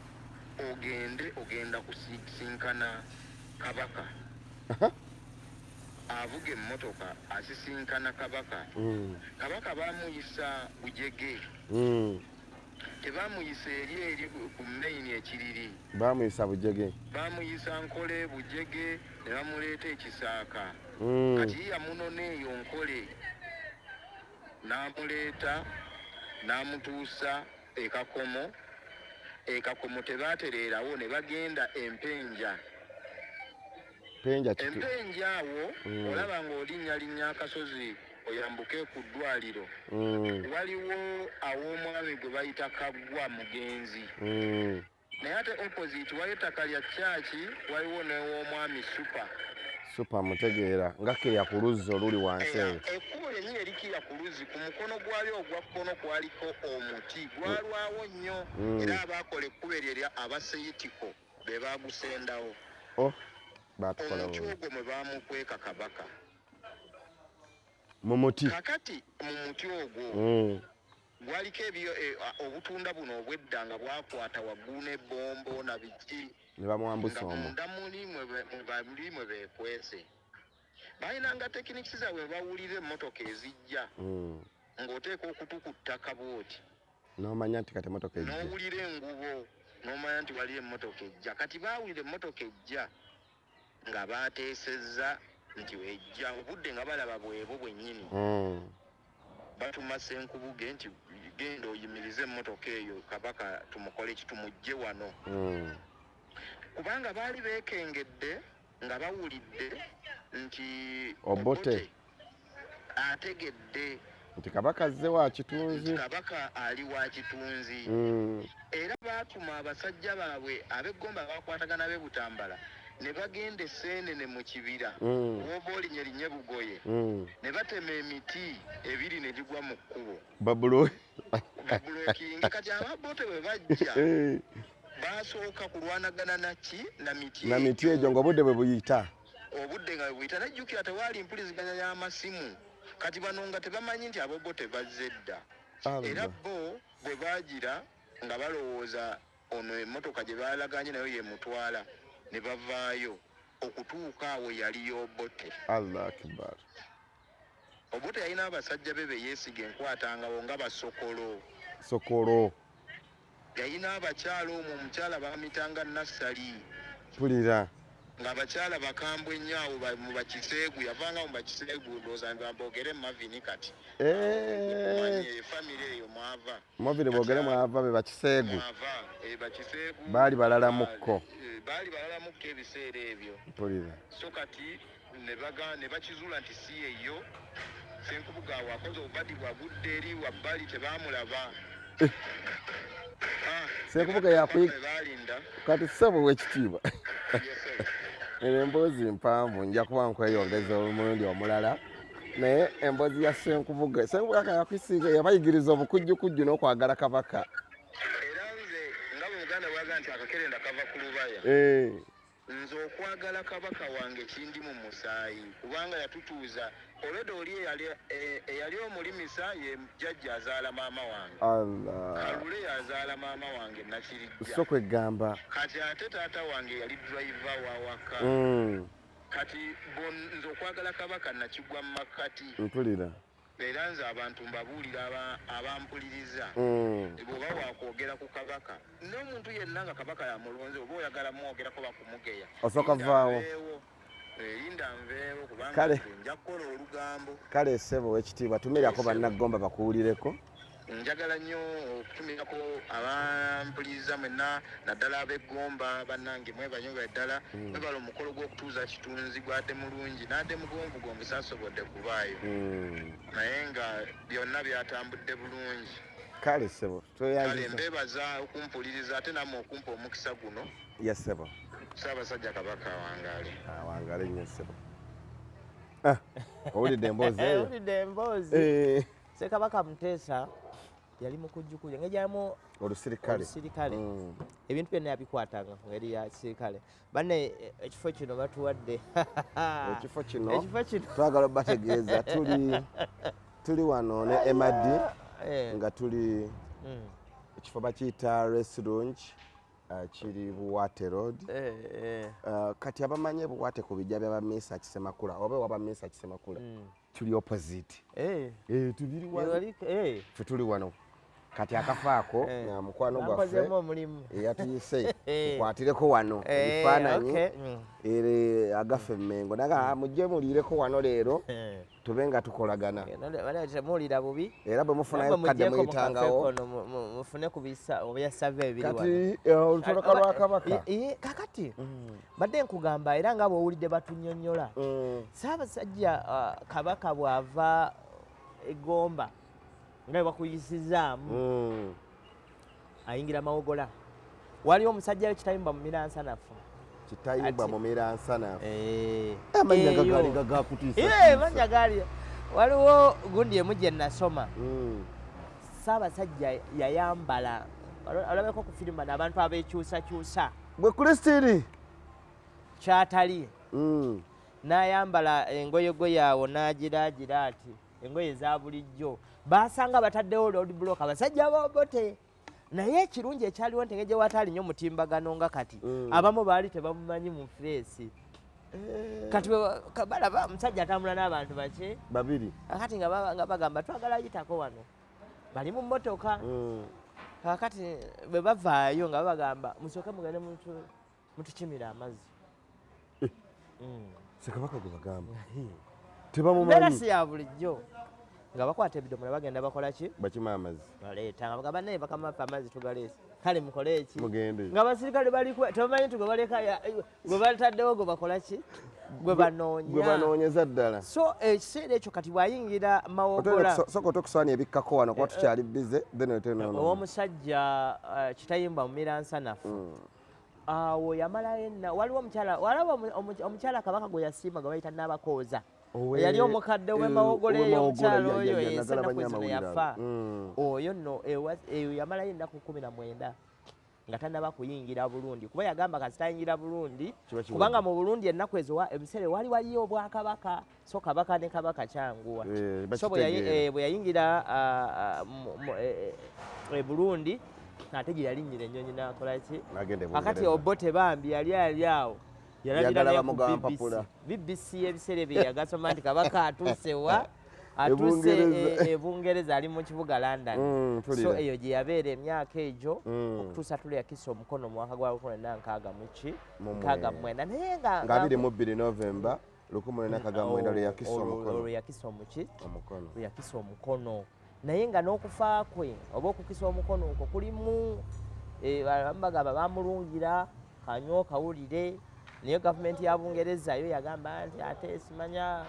ogende, ogenda kusisinkana kabaka. Avuga emmotoka asisinkana kabaka. Kabaka bamuyisa Bujege. Tebamuyisa eri ku main ekiriri. Bamuyisa Bujege. Bamuyisa Nkole, Bujege, ne bamuleeta Ekisaaka. Kati yamunona eyo Nkole n'amuleeta n'amutuusa Ekakomo. Ekakomo tebatereerawo, ne bagenda Empenja. Empenja awo olaba ng'olinnyalinnya akasozi oyambuke ku ddwaliro. Waliwo aw'omwami gwe bayita Kaggwa Mugenzi. Naye ate opposite waliwo ettaka lya kyaki, waliwo n'ew'omwami Super. Super mutegeera nga kirya ku luzzi oluli wansi eyo. Ekkubo lyennyini erikira ku luzzi, ku mukono gwalyo ogwa kkono kwaliko omuti gwalwawo nnyo, era abaakola ekkubo eryo erya Abaseyitiko be baagusendawo. Oh, baatukola Omuti bulungi. ogwo mwe baamukweka Kabaka. Mu muti. Kakati mu muti ogwo gwaliko obutunda buno obwedda nga bwakwata waggulu n'ebbombo na biki. Ne bamuwambusa Nga omwo. munda muli mwe beekwese. Balinanga tekinikisi zaabwe bawulira emmotoka ezijja. Ng'oteeka okutu ku ttaka bw'oti. N'omanya nti kati emmotoka ejja. N'owulira engubo, n'omanya nti waliyo emmotoka ejja. Kati baawulira emmotoka ejja nga baateesezza nti ejja, obudde nga balaba bwebwo bwennyini. Batuma Ssenkubuge nti genda oyimirize emmotoka eyo, Kabaka tumukole ki, tumugye wano. Kubanga baali beekengedde nga bawulidde nti Obote ategedde nti Kabaka azze wa Kitunzi. Nti Kabaka ali wa Kitunzi. Era baatuma abasajja baabwe ab'eggomba bakwatagana b'e Butambala ne bagenda Esseenene mu kibira, w'oba olinnye linnye Bugoye, ne batema emiti ebiri ne gigwa mu kkubo. Babulokinga. Kati Ababote bwe bajja, basooka kulwanagana naki? Na miti. Na miti egyo, ng'obudde bwe buyita. Obudde nga bwe buyita. Najjukira tewaali mpuliziganya y'amasimu. Kati bano nga tebamanyi nti Abobote bazze dda. Era bo bwe baagira nga balowooza ono emmotoka gye balaganye nayo yemutwala, ne bavaayo okutuuka awo yali Obote. Allah akbar. Obote yalina abasajja be be yeesiga enkwatangawo nga Basokolo. Sokolo. Yalina abakyala omwo, omukyala bamitanga Nassali. Mpulira. Ng'abakyala bakambwe nnyo awo mu Bakiseegu, yavanga mu Bakiseegu, ndowooza mbogere Mavini kati. Manyi famire eyo mwava. Mavini bogere mwava be Bakiseegu. Mwava, Bakiseegu. Baali balalamukko. Baali balalamukko ebiseera ebyo. Mpulira. So kati ne bakizuula nti si yeyo. Ssenkubuge awo akoze obubadi bwagudde eri wabbali, tebaamulaba. Ssenkubuge Baalinda. Kati ssebo w'ekitiibwa, eno emboozi mpanvu, nja kuba nkweyongeza omulundi omulala, naye emboozi ya Ssenkubuge, Ssenkubuge yakusiiga, yabayigiriza obukujjukujju n'okwagala Kabaka. Era nze nga bwe Muganda bw'agamba nti akakerenda kava ku lubaya, nze okwagala Kabaka wange kindi mu musaayi, kubanga yatutuuza olwedde oli eyali omulimisa ye jjajja azaala maama wange. Allah. Kalule yazaala maama wange Nakirijja. So kwegamba. Kati ate taata wange yali driver wa waka. Kati nze okwagala Kabaka nakigwa mu makkati. Mpulira. Era nze abantu mbabuulira abampuliriza. Bw'oba wakwogera ku Kabaka, n'omuntu yenna nga Kabaka yamulonze, oba oyagala mwogerako bakumugeya. Osooka Linda vaawo. nveewo. Linda nveewo kubanga Kale. nze nja kukola olugambo. Kale ssebo w'ekitiibwa, tumirako Ssebo. bannaggomba bakuwulireko. Njagala nnyo okutumirako abampuliriza mwenna, naddala ab'eggomba bannange, mwebanyuba ddala. Mwebala omukolo gw'okutuuza Kitunzi, gwadde mulungi n'adde mugonvugonvu, saasobodde kubaayo, naye nga byonna byatambudde bulungi. Kale ssebo, Kale tweyanziza. mbeebaza okumpuliriza ate nammwe okumpa omukisa guno. Yes ssebo. Ssaabasajja Kabaka awangaale. Awangaale nnyo ssebo. Owulidde emboozi eyo? Owulidde emboozi. Ssekabaka Muteesa yali mukujjukujju, engeri gyalimu olusirikale. Olusirikale. Ebintu byonna yabikwatanga ku ngeri ya kisirikale. Banne, ekifo kino batuwadde. Ekifo kino, Ekifo kino. twagala obategeeza tuli wano ne Emadi nga tuli ekifo bakiyita Rest Lounge, kiri Buwate Road. Kati abamanyi Buwate ku bijja by'abamisa Kisemakula oba ew'abamisa Kisemakula, tuli opposite. Tubiri wano. Ffe tuli wano. Kati akafaako na mukwano gwaffe Bankozeemu omulimu. Eyatuyise tukwatireko wano ebifaananyi ere agaffe Emmengo naga mujje muliireko wano leero tube nga tukolagana. Temuwulira bubi. Era bwe mufunayo Namwe kadde muggyeko mu kafe muyitangawo. Kono mufune ku byasava ebiri wano. Kati olutoloka lwa Kabaka. Kakati badde nkugamba era nga bw'owulidde batunnyonnyola, Ssaabasajja Kabaka bw'ava Egomba nga bwe bakuyisizaamu, ayingira Mawogola, waliwo omusajja we Kitayimbwa mu Miransanafu. Kitayimbwa Ati- mu Miransanafu. Amannya Amannya gagali gagakutiisa. Amannya gaali. Waliwo gundi emu gye nasoma, Ssaabasajja yayambala, olabeko ku firimu bano abantu abeekyusakyusa, Gwe Kristini. Kyatali, n'ayambala engoyegoye awo n'agiraagira ati engoye eza bulijjo, baasanga bataddewo road block, abasajja bobote. Naye ekirungi ekyaliwo nti engeri gye wataali nnyo mutimbagano nga kati, abamu baali tebamumanyi mu face. Kati balaba omusajja atambula n'abantu baki? Babiri. Kakati nga bagamba twagala yitako wano, bali mu mmotoka. Kakati bwe bavaayo nga babagamba musooke mugende mutukimire amazzi. Ssekabaka gwe bagamba Mbeera tebamumanyi. Si ya bulijjo nga bakwata ebidomola bagenda bakola ki? Bakima amazzi. Baleeta nga bagamba naye bakama baffe amazzi tugaleese, kale mukole eki? Mugende. Nga abasirikale bali tebamanyi nti gwe baleka gwe bataddewo gwe bakola ki, gwe banoonya. Gwe banoonyeza ddala. So ekiseera ekyo kati bw'ayingira Mawogola, Soka otokusaani ebikkako wano kuba tukyali bize, then otenono. Ow'omusajja Kitayimbwa mu Miransanafu awo yamalayo enna. Waliwo omukyala, walaba omukyala Kabaka gwe yasiima gwe bayita Nabakooza, eyali omukadde w'Emawogola eyo, omukyala oyo ensi ennaku zino yafa. Oyo nno eyo yamalayo ennaku 19 nga tannaba kuyingira Burundi, kuba yagamba kasita ayingira Burundi, Kiba kiwedde. Kubanga mu Burundi ennaku ezo ebiseera wali waliyo obwakabaka, so kabaka ne kabaka kyanguwa. So Bakitegeera. bwe yayingira e Burundi, ate gye yalinnyira ennyonyi n'akola ki? N'agenda e Akati Bungereza. Obote bambi yali ali awo yalabira Yagala naye ku bamugawa BBC. mpapula. BBC ebiseera ebyo yagasoma nti Kabaka atuuse wa? Atuuse Bungereza. e Bungereza, ali mu kibuga London. Mpulira. So eyo gye yabeera emyaka egyo okutuusa tuli yakisa omukono mu mwaka gwa 1960 mu ki? Mu 69, naye nga Nga 22 Novemba 1969 lwe yakisa omukono. Olwo yakisa omuki? Omukono. Lwe yakisa omukono. Naye nga n'okufa kwe oba okukisa omukono okwo kulimu abamu bagamba bamulungira kanywa kawulire, naye gavumenti ya Bungereza yo yagamba nti ate simanya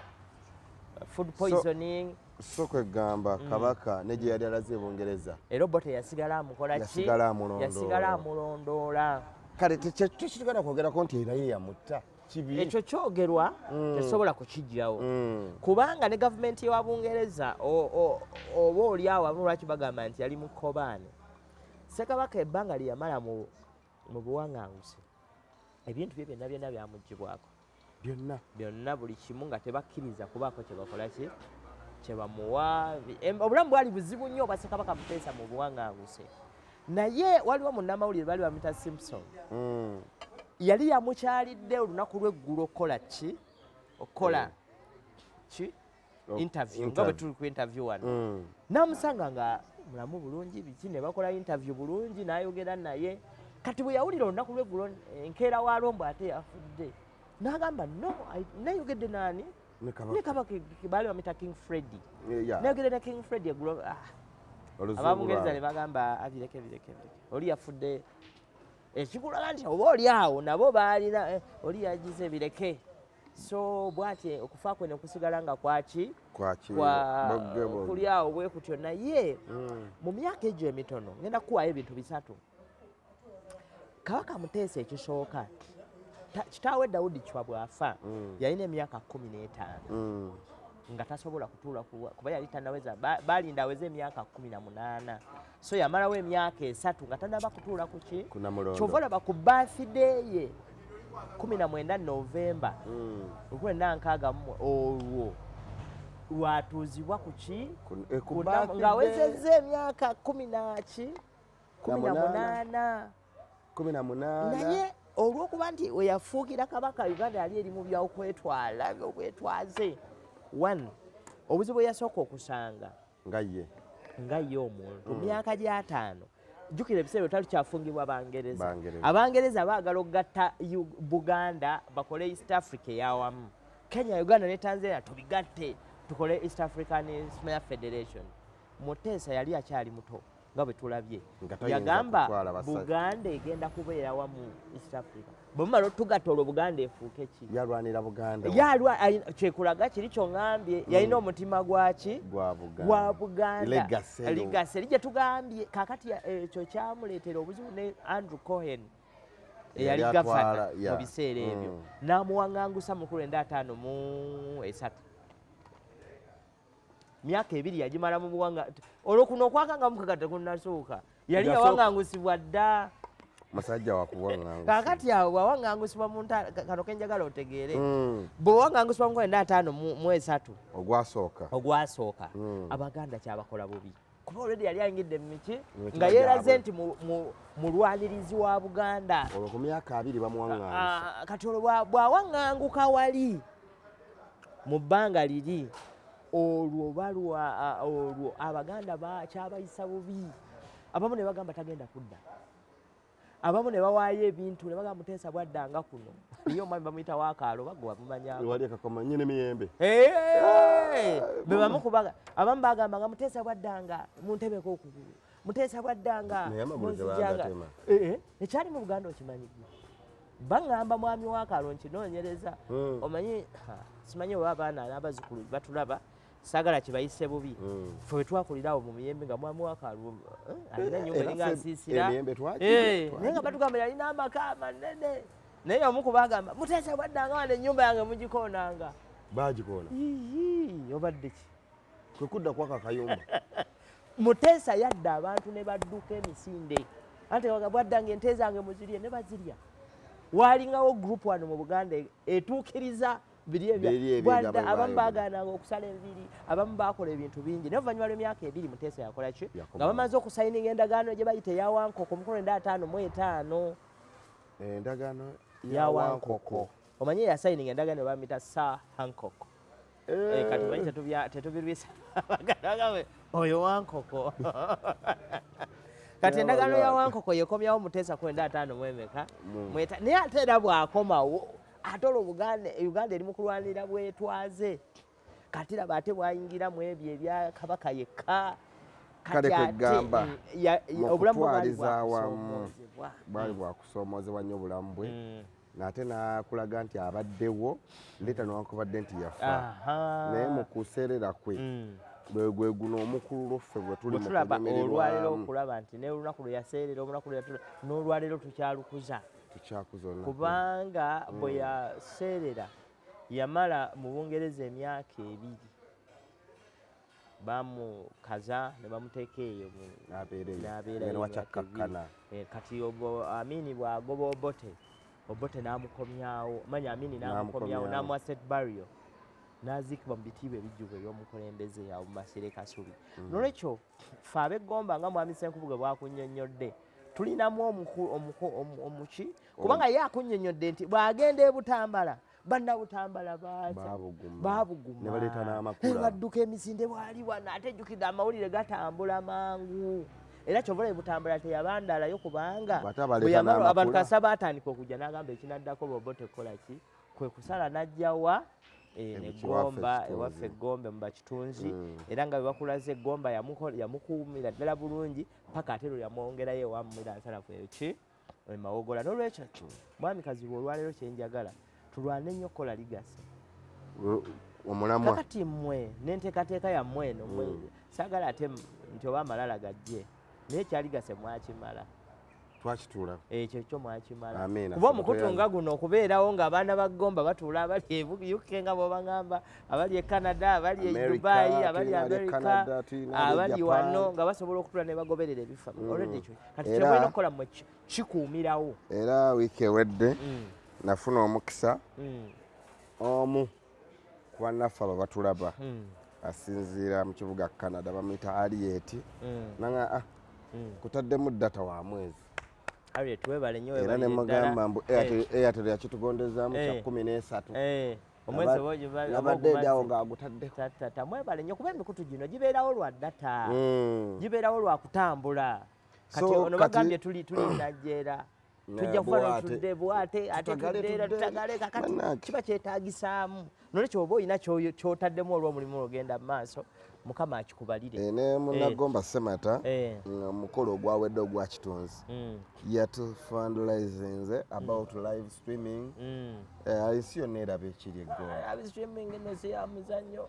food poisoning. So kwegamba Kabaka ne gye yali alaze e Bungereza, Era Obote yasigala amukola ki? Yasigala amulondoola. Yasigala amulondoola. Kale tekitugenda kwogerako nti era ye yamutta kibi. Ekyo kyogerwa, tesobola kukijjawo, kubanga ne gavumenti wa Bungereza oba oli awo abamu lwaki bagamba nti yali mu kobaane. Ssekabaka ebbanga lye yamala mu buwaŋŋanguse, ebintu bye byonna byonna byamugibwako. Byonna. Byonna, buli kimu, nga tebakkiriza kubaako kyebakola ki, kyebamuwa. Obulamu bwali buzibu nnyo obwa Ssekabaka Muteesa mu buwaŋŋanguse. Naye waliwo munnamawulire baali bamuyita Simpson, yali yamukyalidde olunaku lw'eggulo okukola ki, okukola ki? Interview, nga bwe Interview. tuli ku interview wano. N'amusanga nga mulamu bulungi biki, ne bakola interview bulungi, n'ayogera naye. Kati bwe yawulira olunaku lw'eggulo enkeera wa lwombo ate yafudde, n'agamba no, nayogedde naani? Ne Kabaka. Ne Kabaka, baali bamuyita King Freddy. Yeah. Nayogedde ne King Freddy eggulo, ah. Oluzungu Ababungereza lwabwe. ne bagamba abireke bireke bireke, oli yafudde, ekikulaga nti oba oli awo nabo baalina oli yagize bireke. So bwati okufa kwe ne kusigala nga kwaki? Kwaki? Kwa Bogge bogge. kuli awo bwe kutyo. Naye mu myaka egyo emitono ngenda kukuwayo ebintu bisatu. Kabaka Muteesa ekisooka, kitaawe Dawudi Chwa bw'afa, yalina emyaka 15, nga tasobola kutuula kuba yali tanaweza, balinda aweze emyaka 18. So yamalawo emyaka 3 nga tanaba kutuula ku ki? Ku Namulondo. Kyova olaba ku birthday ye 19 Novemba 1960, olwo lwatuuzibwa ku ki? Ku Ku birthday. Ng'awezezza emyaka kumi naki? Kumi na Na munaana. munaana. 18. Naye olw'okuba nti we yafuukira kabaka, Uganda yali eri mu byaokwetwala, obwetwaze. One, obuzibu bwe yasooka okusanga Nga ye Nga ye omuntu mu myaka gy'ataano, jjukira ebiseera bwe talukyafungibwa Bangereza. Bangereza. Abangereza baagala okugatta Buganda bakole East Africa eyawamu, Kenya, Uganda ne Tanzania tubigatte tukole East African Smile Federation. Muteesa yali akyali muto nga bwe tulabye. Nga tayinza Yagamba kutwala basajja. Buganda egenda kubeera wamu East Africa, bwe mumala otugatta olwo Buganda efuuke ki? Yalwanira Buganda. Yalwa kyekulaga kiri kyoŋŋambye, yalina omutima gwaki? Gwa Buganda. Gwa Buganda. Legacy eyo. Legacy eri gye tugambye kakati ekyo kyamuleetera obuzibu ne Andrew Cohen eyali Eyali gavana atwala, mu biseera ebyo, n'amuwaŋŋangusa mu 1953. Myaka 2 yagimala mu buwanga. Olwo kuno okwakanga mukaga tekunnasooka, yali yawaŋŋangusibwa dda. Musajja wakuwaŋŋangusa. Kakati awo bwawaŋŋangusibwa mu ntaano, kano kenjagala otegeere, bwe waŋŋangusibwa mu 1953, Ogwasooka. Ogwasooka, Abaganda kyabakola bubi kuba already yali ayingidde mu miki Mu mitima nga yeeraze gyabwe. nti mulwanirizi wa Buganda. Olwo ku myaka 20 bamuwaŋŋangusa. Ah, kati olwo bw'awaŋŋanguka wali mu bbanga liri olwo balwa olwo Abaganda kyabayisa bubi, abamu ne bagamba tagenda kudda, abamu ne bawaayo ebintu ne bagamba Muteesa bwaddanga kuno. Niye omwami bamuyita Wakaalo bagwe bamumanyako. Wali ekakoma nyini miyembe. Be bamu kubaga abamu bagamba nga Muteesa bwaddanga muntebeko okugulu, Muteesa bwaddanga Naye amagulu munzijanga. tebagatema. Ekyali mu Buganda okimanyi gwe, baŋŋamba mwami Wakaalo nkinoonyereza. Omanyi ha, simanyi oba abaana n'abazzukulu batulaba, saagala kibayise bubi. Ffe bwe twakulira awo mu miyembe nga mwami Wakaalo alina ennyumba Era eringa ffe nsiisira. emiyembe Naye nga twagirya. batugamba yalina amaka amanene, naye omu ku bagamba Muteesa bwaddanga wano ennyumba yange mugikoonanga. Bagikoona. Iii, obadde ki? Kwe kudda kwaka akayumba. Muteesa yadda abantu ne badduka emisinde, ante bwaddanga ente zange muzirye, ne bazirya. Walingawo group wano mu Buganda etuukiriza biri ebya Biri ebyo bwadda nga abamu bwe baagaananga okusala enviiri, abamu baakola ebintu bingi, naye oluvannyuma lw'emyaka 2 Muteesa yakola ki? Yakomawo. Nga bamaze okusayininga endagaano gye bayita eya Wankoko mu 1955. Endagaano Ya Wankoko. Omanyi eyasayininga endagaano bamuyita Sir Hancock. Kati manyi tetubirwisa Abaganda, oyo Wankoko. Kati endagaano ya Wankoko yekomyawo Muteesa kwenda ataano mwemeka mweta, naye ate era bw'akomawo ate olwo Buganda, Uganda eri mu kulwanirira bwetwaze. Kati laba ate bwayingira mu ebyo ebya Kabaka yekka. Kale Kati ate, kwegamba, mu obulamu bwe bwali kutwaliza awamu, bwakusoomoozebwa. Bwali bwakusoomoozebwa nnyo obulamu bwe, nate n'akulaga nti abaddewo leeta newankubadde nti yafa, naye mu kuseerera kwe bwe gwe guno omukululo ffe gwe tuli mu Bwe tulaba olwaleero kunyumirirwamu. Okulaba nti n'olunaku lwe yaseerera, olunaku lwe yatula n'olwaleero tukyalukuza. Tukyakuza olunaku. Kubanga bwe yaseerera yamala mu Bungereza emyaka 2, bamukaza ne bamuteeka eyo N'abeera eyo. N'abeera Ngeno eyo emyaka wakyakkakkana. 2. Kati Amini bw'agoba Obote, Obote n'amukomyawo, manya Amini n'amukomyawo. N'amukomyawo. N'amuwa state burial, n'aziikibwa mu bitiibwa ebijjuvu eby'omukulembeze awo mu Masire Kasubi. Nolwekyo ffe ab'eggomba nga mwami Ssenkubuge bw'akunnyonnyodde, tulinamu omuki, kubanga ye akunnyonnyodde nti bw'agenda e Butambala, bannabutambala Baabuguma. baabuguma. Ne baleeta n'amakula. Ne badduka emisinde bwali wano, ate ejjukidde amawulire gatambula mangu, era kyova olaba e Butambala teyabandalayo kubanga Bw'ate abaleeta bwe yamala n'amakula. Abantu kasa baatandika okujja n'agamba ekinaddako bobo tekola ki, kwe kusala n'ajjawa Ekiwaffe negomba Kitunzi. Ewaffe Eggombe mu Bakitunzi. Era nga bwe bakulaze Eggomba yamukuumira ddala bulungi paka ate lwe yamwongerayo ewamumira nsalafu eki Emawogola. N'olwekyo mwami Kazibu, olwaleero kyenjagala tulwane nnyo okukola legacy. Omulamwa. Kakati mmwe n'enteekateeka yammwe eno mmwe, saagala ate nti oba amalala gajje, naye ekya legacy mwakimala. Twakituula. Ekyo kyo mwakimala. Amiina. Kuba omukutu nga guno okubeerawo ng'abaana ba Ggomba batuula, abali e UK nga bw'obaŋŋamba, abali e Canada, abali e America, Dubai, abali e tulina abali e America, Canada, tulina abali e abali Japan. wano nga basobola okutuula ne bagoberera ebifa. Already ekyo kati kyemulina okukola mmwe kikuumirawo. Era wiiki ewedde nafuna omukisa, omu ku bannaffe abo batulaba asinziira mu kibuga Canada, bamuyita Ariet, nanga kutaddemu data wa mwezi. Harriet, webale nnyo, Era webalire ne mugamba ddala. mbu Airtel yakitugondezaamu kya 13. Omwezi oba oba Nabadde ndi awo ogumaze. ng'agutaddeko. Tata, mwebale nnyo, kuba emikutu gino gibeerawo lwa data, gibeerawo lwa kutambula. Kati So, ono bagambye tuli Najjeera, tujja kuba Bwate. notudde bwate ate Tutagale, tudde era tudde. tutagale. Kakati Bannange. kiba kyetaagisaamu, nolwekyo oba olina ky'otaddemu olw'omulimu ogenda mu maaso, Mukama akikubalire. Ne munagomba Semata, omukolo ogwawedde ogwa Kitunzi, yatu fundraisinze about live streaming. Ensi yonna eraba ekiri eggolo. Live streaming eno si ya muzannyo.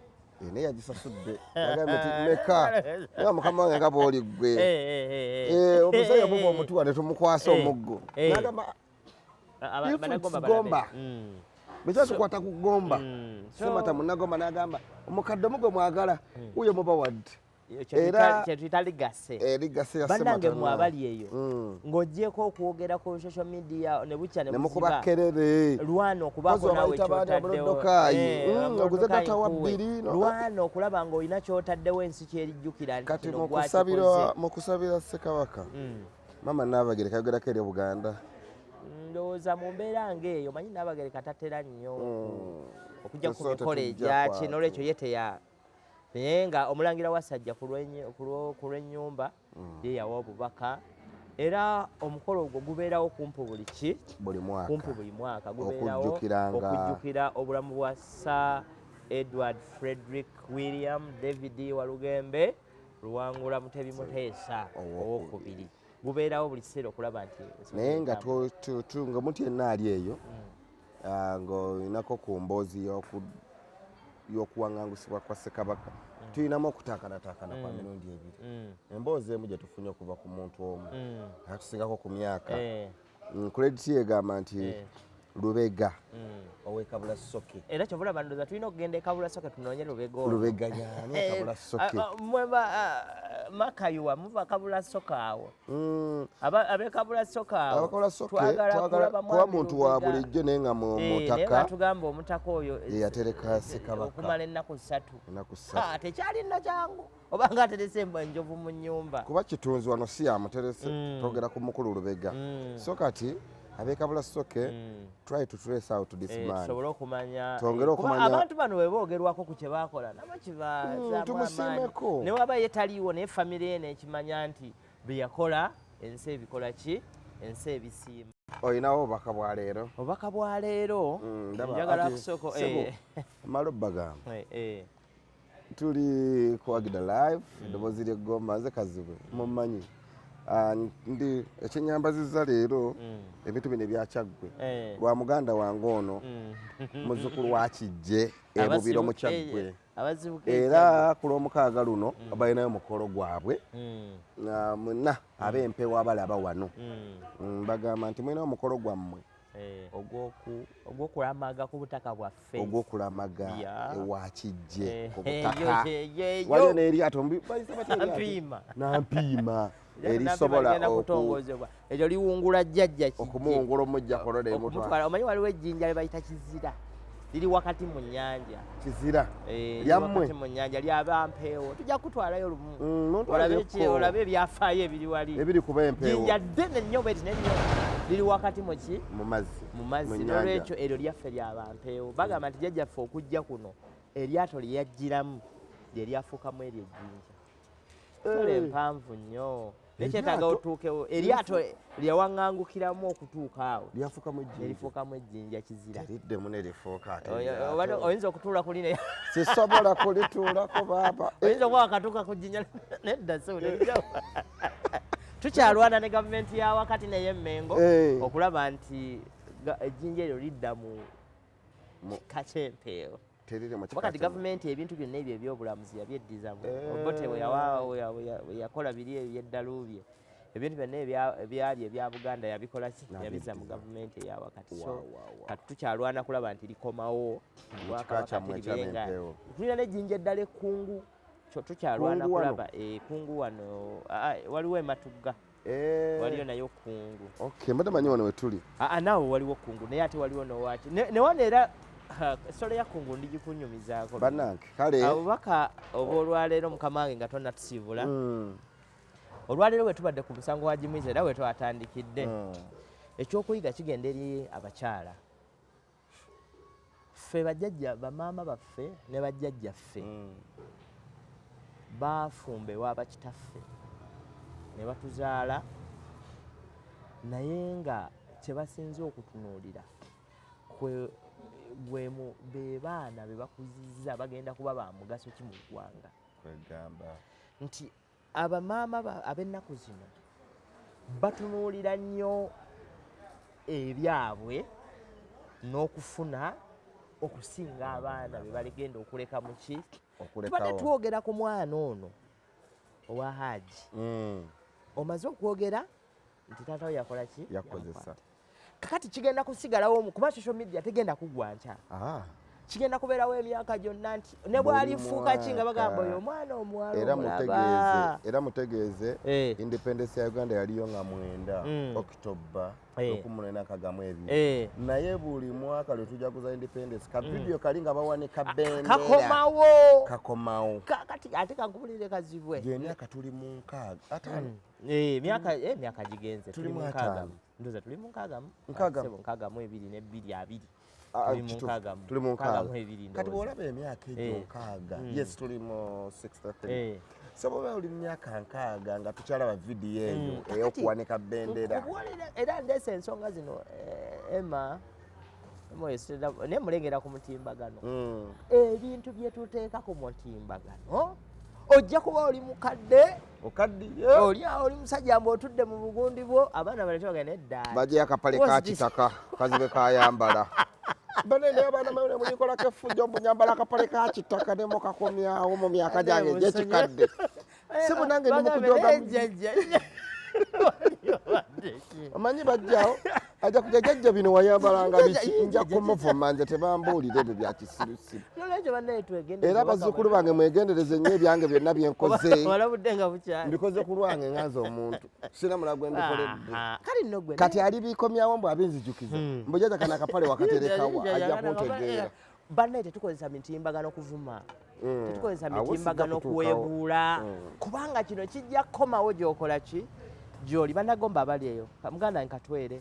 Naye yagisasudde, yagambye nti meka nga mukama wange nga bw'oli ggwe. Omusajja buba omutuwa ne tumukwasa omuggo, n'agamba if it's Banagomba balabe. Gomba. Bwe tukwata ku Gomba, Semata munagomba n'agamba omukadde omugwe mwagala wuyo mubawadde. Era- Kyetuyita legacy. Legacy ya Bannange, Semata. mwe abali eyo, ng'oggyeko okwogera ku social media ne bukya ne ne mukuba buziba, kerere. lwana okubaako Kozi naawe obayita baani? kyotaddewo. Abulodokaayi. Abulodokaayi Oguze gatawa nkuwe. bbiri, Lwana okulaba ng'olina kyotaddewo ensi kyerijjukira nti Kati kino mu gwakikoze. kusabira, mu kusabira Ssekabaka, Mama Naabagereka ayogerako eri Buganda. Ndowooza mu mbeera ng'eyo, manyi Naabagereka tatera nnyo okujja ku Tosobola mikolo tetujja egyaki, kwatu. n'olwekyo ye teya, naye nga omulangira Wasajja ku lw'ennyumba ye yawa obubaka. Era omukolo ogwo gubeerawo kumpi buli ki? Buli mwaka. Kumpi buli mwaka gubeerawo. Okujjukiranga- Okujjukira obulamu bwa Sir Edward Frederick William David Walugembe Luwangula Mutebi Muteesa Owokubiri. Gubeerawo buli kiseera okulaba nti ensonga Naye nga etambula. nga omuntu yenna ali eyo, ng'olinako ku mboozi y'okuwaŋŋangusibwa kwa Ssekabaka, tulinamu okutaakanataakana kwa mirundi ebiri. Emboozi emu gye tufunye okuva ku muntu omu atusingako ku myaka, credit egamba nti Lubega ow'e Kabula Soke. Era kyova olaba ndowooza tulina okugenda e Kabula Soke tunoonye Lubega olwo. Lubega yani e Kabula Soke? Mweba Makayuwa muva Kabula Soke awo. Ab'e Kabula Soke awo Abakabula Soke twagala twagala kulaba kuba mwami muntu wa Lubega. bulijjo naye nga Naye mutaka batugamba omutaka oyo ye yatereka Ssekabaka okumala ennaku 3. Ennaku 3. Tekyali nna kyangu obanga aterese embwa enjovu mu nnyumba. Kuba Kitunzi wano si yamuterese, twogera ku mukulu Lubega. So kati ab'e Kabula Soke, try to trace out this man. Tusobole okumanya Twongere kuba okumanya- abantu bano bwe boogerwako ku kye baakola nabo kibazaamu amaanyi. Tumusiimeko. Ne waba ye taliiwo, naye famire ye n'ekimanya nti bye yakola ensi ebikola ki, ensi ebisiima. Olinawo obubaka bwa leero? Obubaka bwa leero, Ndaba njagala ati, kusooka ssebo, mala obbagamba tuli ku Agida Live, eddoboozi ly'eggomba, nze Kazibwe mumanyi. Ndi ekyenyambaziza leero ebintu bino ebyakyaggwe lwa muganda wange ono, muzzukulu wa Kijje ebubiro mu Kyaggwe. Abazibuka. Era ku Lwomukaaga luno balinayo mukolo gwabwe. Mwenna ab'empewo abalaba wano, bagamba nti mulinayo omukolo gwammwe ogw'okulamaga ku butaka bwaffe. Ogw'okulamaga ewa Kijje ku butaka. Eyo. Waliyo n'eryato bayise batya eryato? Nampiima. Nampiima Eryato erisobola Nampiima ligenda kutongozebwa, eryo liwungula jjajja Kijje. Okumuwungula omujja kolona emutwala. Okumutwala. Omanyi waliwo ejjinja lye bayita Kizira, liri wakati mu nnyanja. Kizira? Liri Lyammwe? wakati mu nnyanja, lyabampeewo. Tujja kutwalayo lumu Muntwaleko. olabe olabe ebyafaayo ebiri wali. Ebiri kuba empeewo. Jjinja ddene nnyo bweti nennyo, liri wakati mu ki? Mu mazzi. Mu mazzi. Mu nnyanja. N'olwekyo eryo lyaffe lyabampeewo. Bagamba nti jjajjaffe okujja kuno, eryato lye yajjiramu lye lyafuukamu eryo ejjinja. Sole empanvu nnyo, naye kyetaaga Eryato? otuukewo. Eryato lyawaŋŋangukiramu okutuuka awo. Lyafuukamu ejjinja. Erifuukamu ejjinja Kizira. Teriddemu nerifuuka ate eryato. Oyinza okutuula ku lino. Sisobola kulituulako baaba. Oyinza okuba wakatuuka ku jjinja nedda, so nerijja. Tukyalwana ne gavumenti ya wakati ney'Emmengo okulaba nti ejjinja eryo lidda mu kika ky'empeewo. Teriri mu Kuba kati kika. gavumenti ebintu byonna ebyo ebyobulamuzi yabyeddiza mu Obote bwe yakola biri ebyeddalu bye, ebintu byonna ebyali ebya Buganda yabikola ki? Yabizza mu N'abyeddiza. gavumenti eya wakati. So Wa. kati tukyalwana kulaba nti likomawo Mu kika Bwakabaka kyammwe libeere nga eky'abempeewo. tulina n'ejjinja eddala ekkungu. Tukyalwana Kungu wano? kulaba kungu wano, waliwo ematugga, waliyo nayo kungu. Okay, mbadde manyi wano wetuli. Naawe waliwo kungu, naye ate waliwo nowaki ne wano era sole ya kungu ndigikunyumizaako. Bannange, kale. Obubaka obwolwaleero, mukama wange, nga tonnatusiibula, olwaleero bwe tubadde ku musango wa Gimwiza era we twatandikidde, ekyokuyiga kigenda eri abakyala. Ffe Ffe bajjajja, bamaama baffe ne bajjajjaffe baafumba ewa bakitaffe ne batuzaala, naye nga kye basinze okutunuulira gwe be baana be bakuzizza bagenda kuba ba mugaso ki mu ggwanga. Kwegamba Nti abamaama ab'ennaku zino batunuulira nnyo ebyabwe n'okufuna okusinga abaana be baligenda okuleka muki. Tubadde Okulekawo. twogera ku mwana ono owa Haji. Omaze okwogera nti taata we yakola ki? Yakozesa. Yamukwata. Kakati kigenda kusigalawo kuba social media tegenda kuggwa nkya. Kigenda kubeerawo emyaka gyonna, nti ne bw'alifuuka ki nga bagamba Mwaka. oyo omwana omuwala Era omulaba. mutegeeze, era mutegeeze, independence ya Uganda yaliyo nga 9 October 1962. Naye buli mwaka lwe tujaguza independence, ka video kali nga bawanika bendera Kakomawo. Kakomawo. Kakati ate kankubulire, Kazibwe. Gyemyaka tuli mu 65. Emyaka gigenze. Tuli Tuli mu mu 60. 50. Ndowooza tuli mu 60. 60. Ssebo, 62 n'ebbiri abiri. Ah, Tuli mu kituufu. 60. Tuli mu 62 nkaaga. Kati ndowooza. bw'olaba emyaka egyo 60, yes, tuli mu 63. So bwoba oli mu myaka 60 nga tukyalaba vidiyo eyo ey'okuwanika bendera. Nkubuulira, era ndeese ensonga zino, Emma Emma oyo naye mulengera ku mutimbagano. Ebintu bye tuteeka ku mutimbagano, ojja kuba oli mukadde, Okaddiye. oli awo oli musajja mbu otudde mu bugundi bwo, abaana balete bagenda nedda. Bajeyo akapale What's ka this? kitaka Kazibe kayambala. Banene abaana mwe mulikolako effujjo mbu nyambala akapale ka kitaka ne mukakomyawo mu myaka gyange egy'ekikadde. Sebo nange ndi mukujoga. Jjajja. Omanyi bajjawo ajja kujja, jjajja bino wayambalanga biki? Nja kumuvuma nze, tebambuulira ebyo bya kisirusiru. Nolwekyo bannaye twegendereze. Era bazzukulu bange mwegendereze nnyo, ebyange byonna byenkoze Walabudde nga bukyali. mbikoze ku lwange nga nze omuntu, sina mulala gwe mbikoledde. Aha. Kale nno gwe Kati alibikomyawo mbu abinzijukiza mbu jjajja kano akapale wakaterekawa, ajja kuntegeera. Bannaye tetukozesa mitimbagano kuvuma, tetukozesa Awo sijja mitimbagano kutuukawo. kuweebuula, kubanga kino kijja kukomawo gy'okola ki gy'oli. Bannagomba abali eyo, muganda nkatwere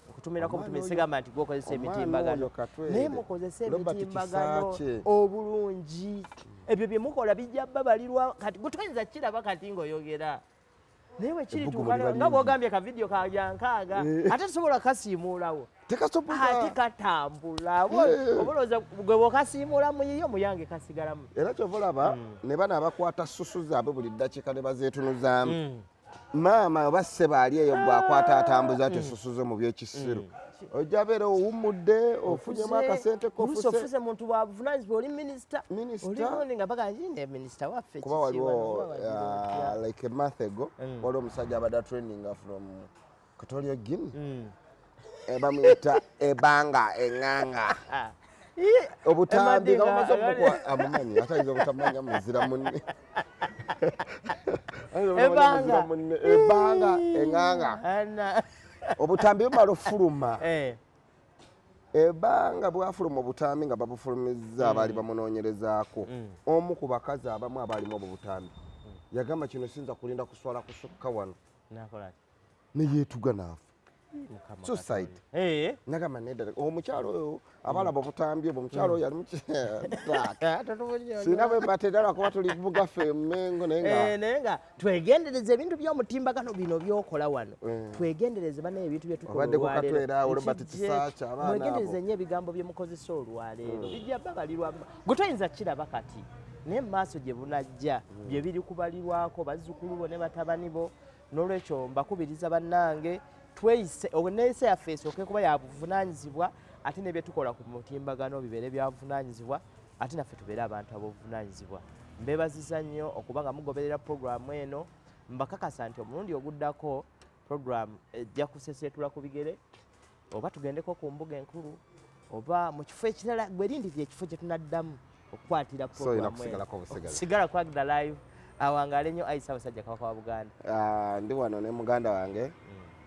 okutumirako Omwana butumi, oyo- sigamba nti gwokozesa omwana emitimbagano, oyo Katwere, naye mukozese Robert emitimbagano Kisaakye. obulungi. Ebyo bye mukola bijja babalirwa. Kati gwe toyinza kiraba kati ng'oyogera, naye Ebbugumu wekirituuka liba nga lingi. bw'ogambye ka vidiyo ka 60, ate tosobola kasiimuulawo, Tekasobola. Ate katambula. Oba olowooza gwe bw'okasiimuula muyiyo, muyange kasigalamu. Era kyova olaba ne bano abakwata susu zaabwe buli ddakiika ne bazeetunuzaamu, maama oba ssebo ali eyo bw'akwata atambuza ati susu ze mu byekisiru, ojja beera owummudde, ofunyemu akasente Oluusi kofuse. ofuse muntu wa buvunaanyizibwa, oli minisita, Minisita. oli gundi nga baga nti ne minisita waffe Kuba kiki, waliwo wano wagira otya? like a month ago, waliwo omusajja abadde training from Equatorial Guinea. Bamuyita Ebanga Eŋŋanga. Ah. Ii, Obutambi nga Emadi bamaze obukwa amumanyi, ate ayinza obutamanya muzira munne. Ayinza obutamanya Ebanga. muzira munne. Ebanga Eŋŋanga. Ana. Obutambi bumala ofuluma. Ebanga bwafuluma obutambi nga babufulumizza, abaali bamunoonyerezaako, omu ku bakazi abamu abaalimu obwo butambi yagamba, "Kino sinza kulinda kuswala kusukka wano." Nakola ki? Neyeetuga naafa. Mukama Suicide. Katonda. Nagamba nedda, omukyalo oyo abalaba obutambi obwo, omukyalo oyo yali Ah, totubuulira. sina bwe mbatera lwakuba tuli bugaffe Emmengo, naye nga Naye nga twegendereze ebintu by'omutimbagano bino byokola wano. Twegendereze bana ebintu byetukola Obadde ku olwaleero. Katwera awo, Robert Nkijje, Kisaakye, abaana mwegendereze abo. nnyo ebigambo bye mukozesa olwaleero, bijja babalirwa. Gwe toyinza kiraba kati, naye mu maaso gye bunajja bye biri kubalirwako bazzukulu bo ne batabani bo. N'olwekyo mbakubiriza bannange, tweyise, neeyisa yaffe esooke kuba ya buvunaanyizibwa, ate ne bye tukola ku mutimbagano bibeere bya buvunaanyizibwa, ate naffe tubeere abantu ab'obuvunaanyizibwa. Mbeebaziza nnyo okuba nga mugoberera puroguramu eno. Mbakakasa nti omulundi oguddako puroguramu ejja kuseseetula ku bigere, oba tugendeko ku mbuga enkulu, oba mu kifo ekirala. Gwe lindirira ekifo kye tunaddamu okukwatira So olina puroguramu eno. kusigalako obusigazi. Sigala ku Agda Live. Awangaale nnyo ayi Ssaabasajja Kabaka wa Buganda. Ah, ndi wano ne muganda wange,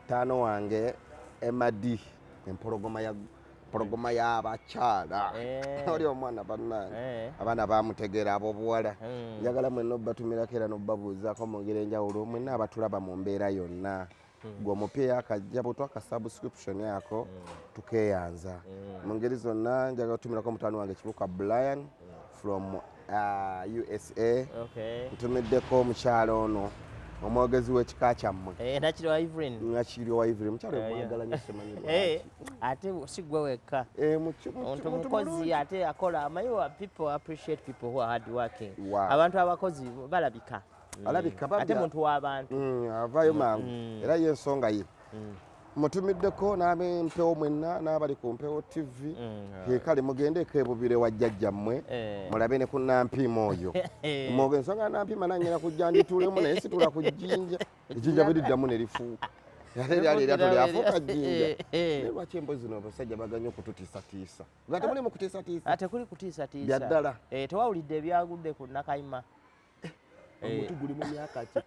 taano wange Emadi, empologoma ya empologoma y'abakyala. Oli omwana bannange, abaana bamutegeera ab'obuwala. Njagala mwenna obbatumirako era n'obbabuuzaako mu ngeri enjawulo, mwenna abatulaba mu mbeera yonna. Gwe omupya eyakajja, bwetwaka subscription yako, tukeeyanza mu ngeri zonna. Njagala kutumirako mutabani wange Kibuka Brian from USA. Ntumiddeko omukyalo ono, omwogezi w'ekika kyammwe. Eh, Nakiri wa Evelyn. Nakiri wa Evelyn, mukyalo mwagala nnyo, simanyi lwaki. Ate si gwe wekka. Omuntu muntu mukozi mulungi. Ate akola, amanyi wa people appreciate people who are hard working. Abantu abakozi balabika. Alabika, Ate muntu w'abantu. Avaayo mangu era ye ensonga ye mutumiddeko n'ab'empewo mwenna n'abali ku Mpewo TV. Kale mugendeko ebubire wa jjajjammwe, mulabe ne ku Nampiima oyo. Mwoge ensonga Nampiima nanyera kujja ndituulemu, naye situula ku jjinja, ejjinja bwe liddamu ne lifuuka, ate lyali eryato lyafuuka jjinja. Naye lwaki embozi zino abasajja baganya okututiisatiisa, nga temuli mu kutiisatiisa? Ate kuli kutiisatiisa. Bya ddala. Tewawulidde ebyagudde ku Nakayima? Omuti guli mu myaka 100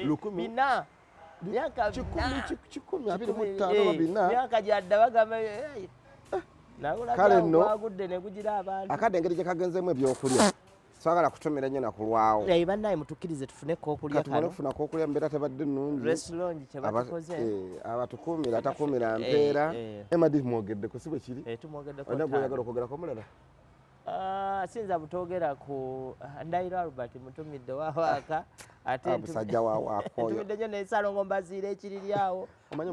400, myaka 100 400. 125 oba 400. Myaka gyadda bagamba Kale nno, gwagudde ne gugira abantu. Akadde engeri gye kagenzemu ebyokulya, saagala kutomera nnyo nakulwawo. Bannaye, mutukkirize tufune kokulya. Katumale Kano okufuna kokulya, mbeera tebadde nnungi. Restaurant kye batukoze. Abatukuumira atakuumira mpeera. Emadi mwogeddeko, si bwe kiri? Tumwogeddeko. Olina Ttaano. gweoyagala okwogerako omulala? Ah, sinza butogera ku Ndayiro Albert, mutumidde wawaaka ate Musajja wa waaka oyo. Ntumidde nnyo n'ensalongo mbaziira ekiriri awo. Omanyi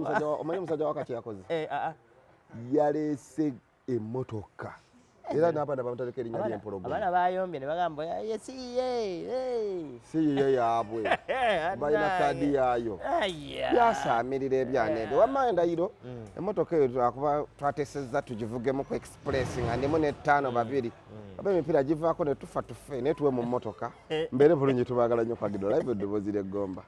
omusajja waka kyeyakoze? Ah, ah. Yaleese emmotoka era n'abaana bamutaleka erinnya ly'empologoma. Abaana bayombye ne bagamba, "Ye si ye." Si yiye, yaabwe, balina kaadi yaayo. Byasaamirira ebyana ebyo. Wamma Endayiro, emmotoka eyo twakuba twatesezza tugivugemu ku express nga ndimu n'ettaano babiri, oba emipiira givaako ne tufa tufe, naye tuwe mu mmotoka mbeere bulungi. Tubaagala nnyo. Kwagido Live, eddoboozi ly'eggomba.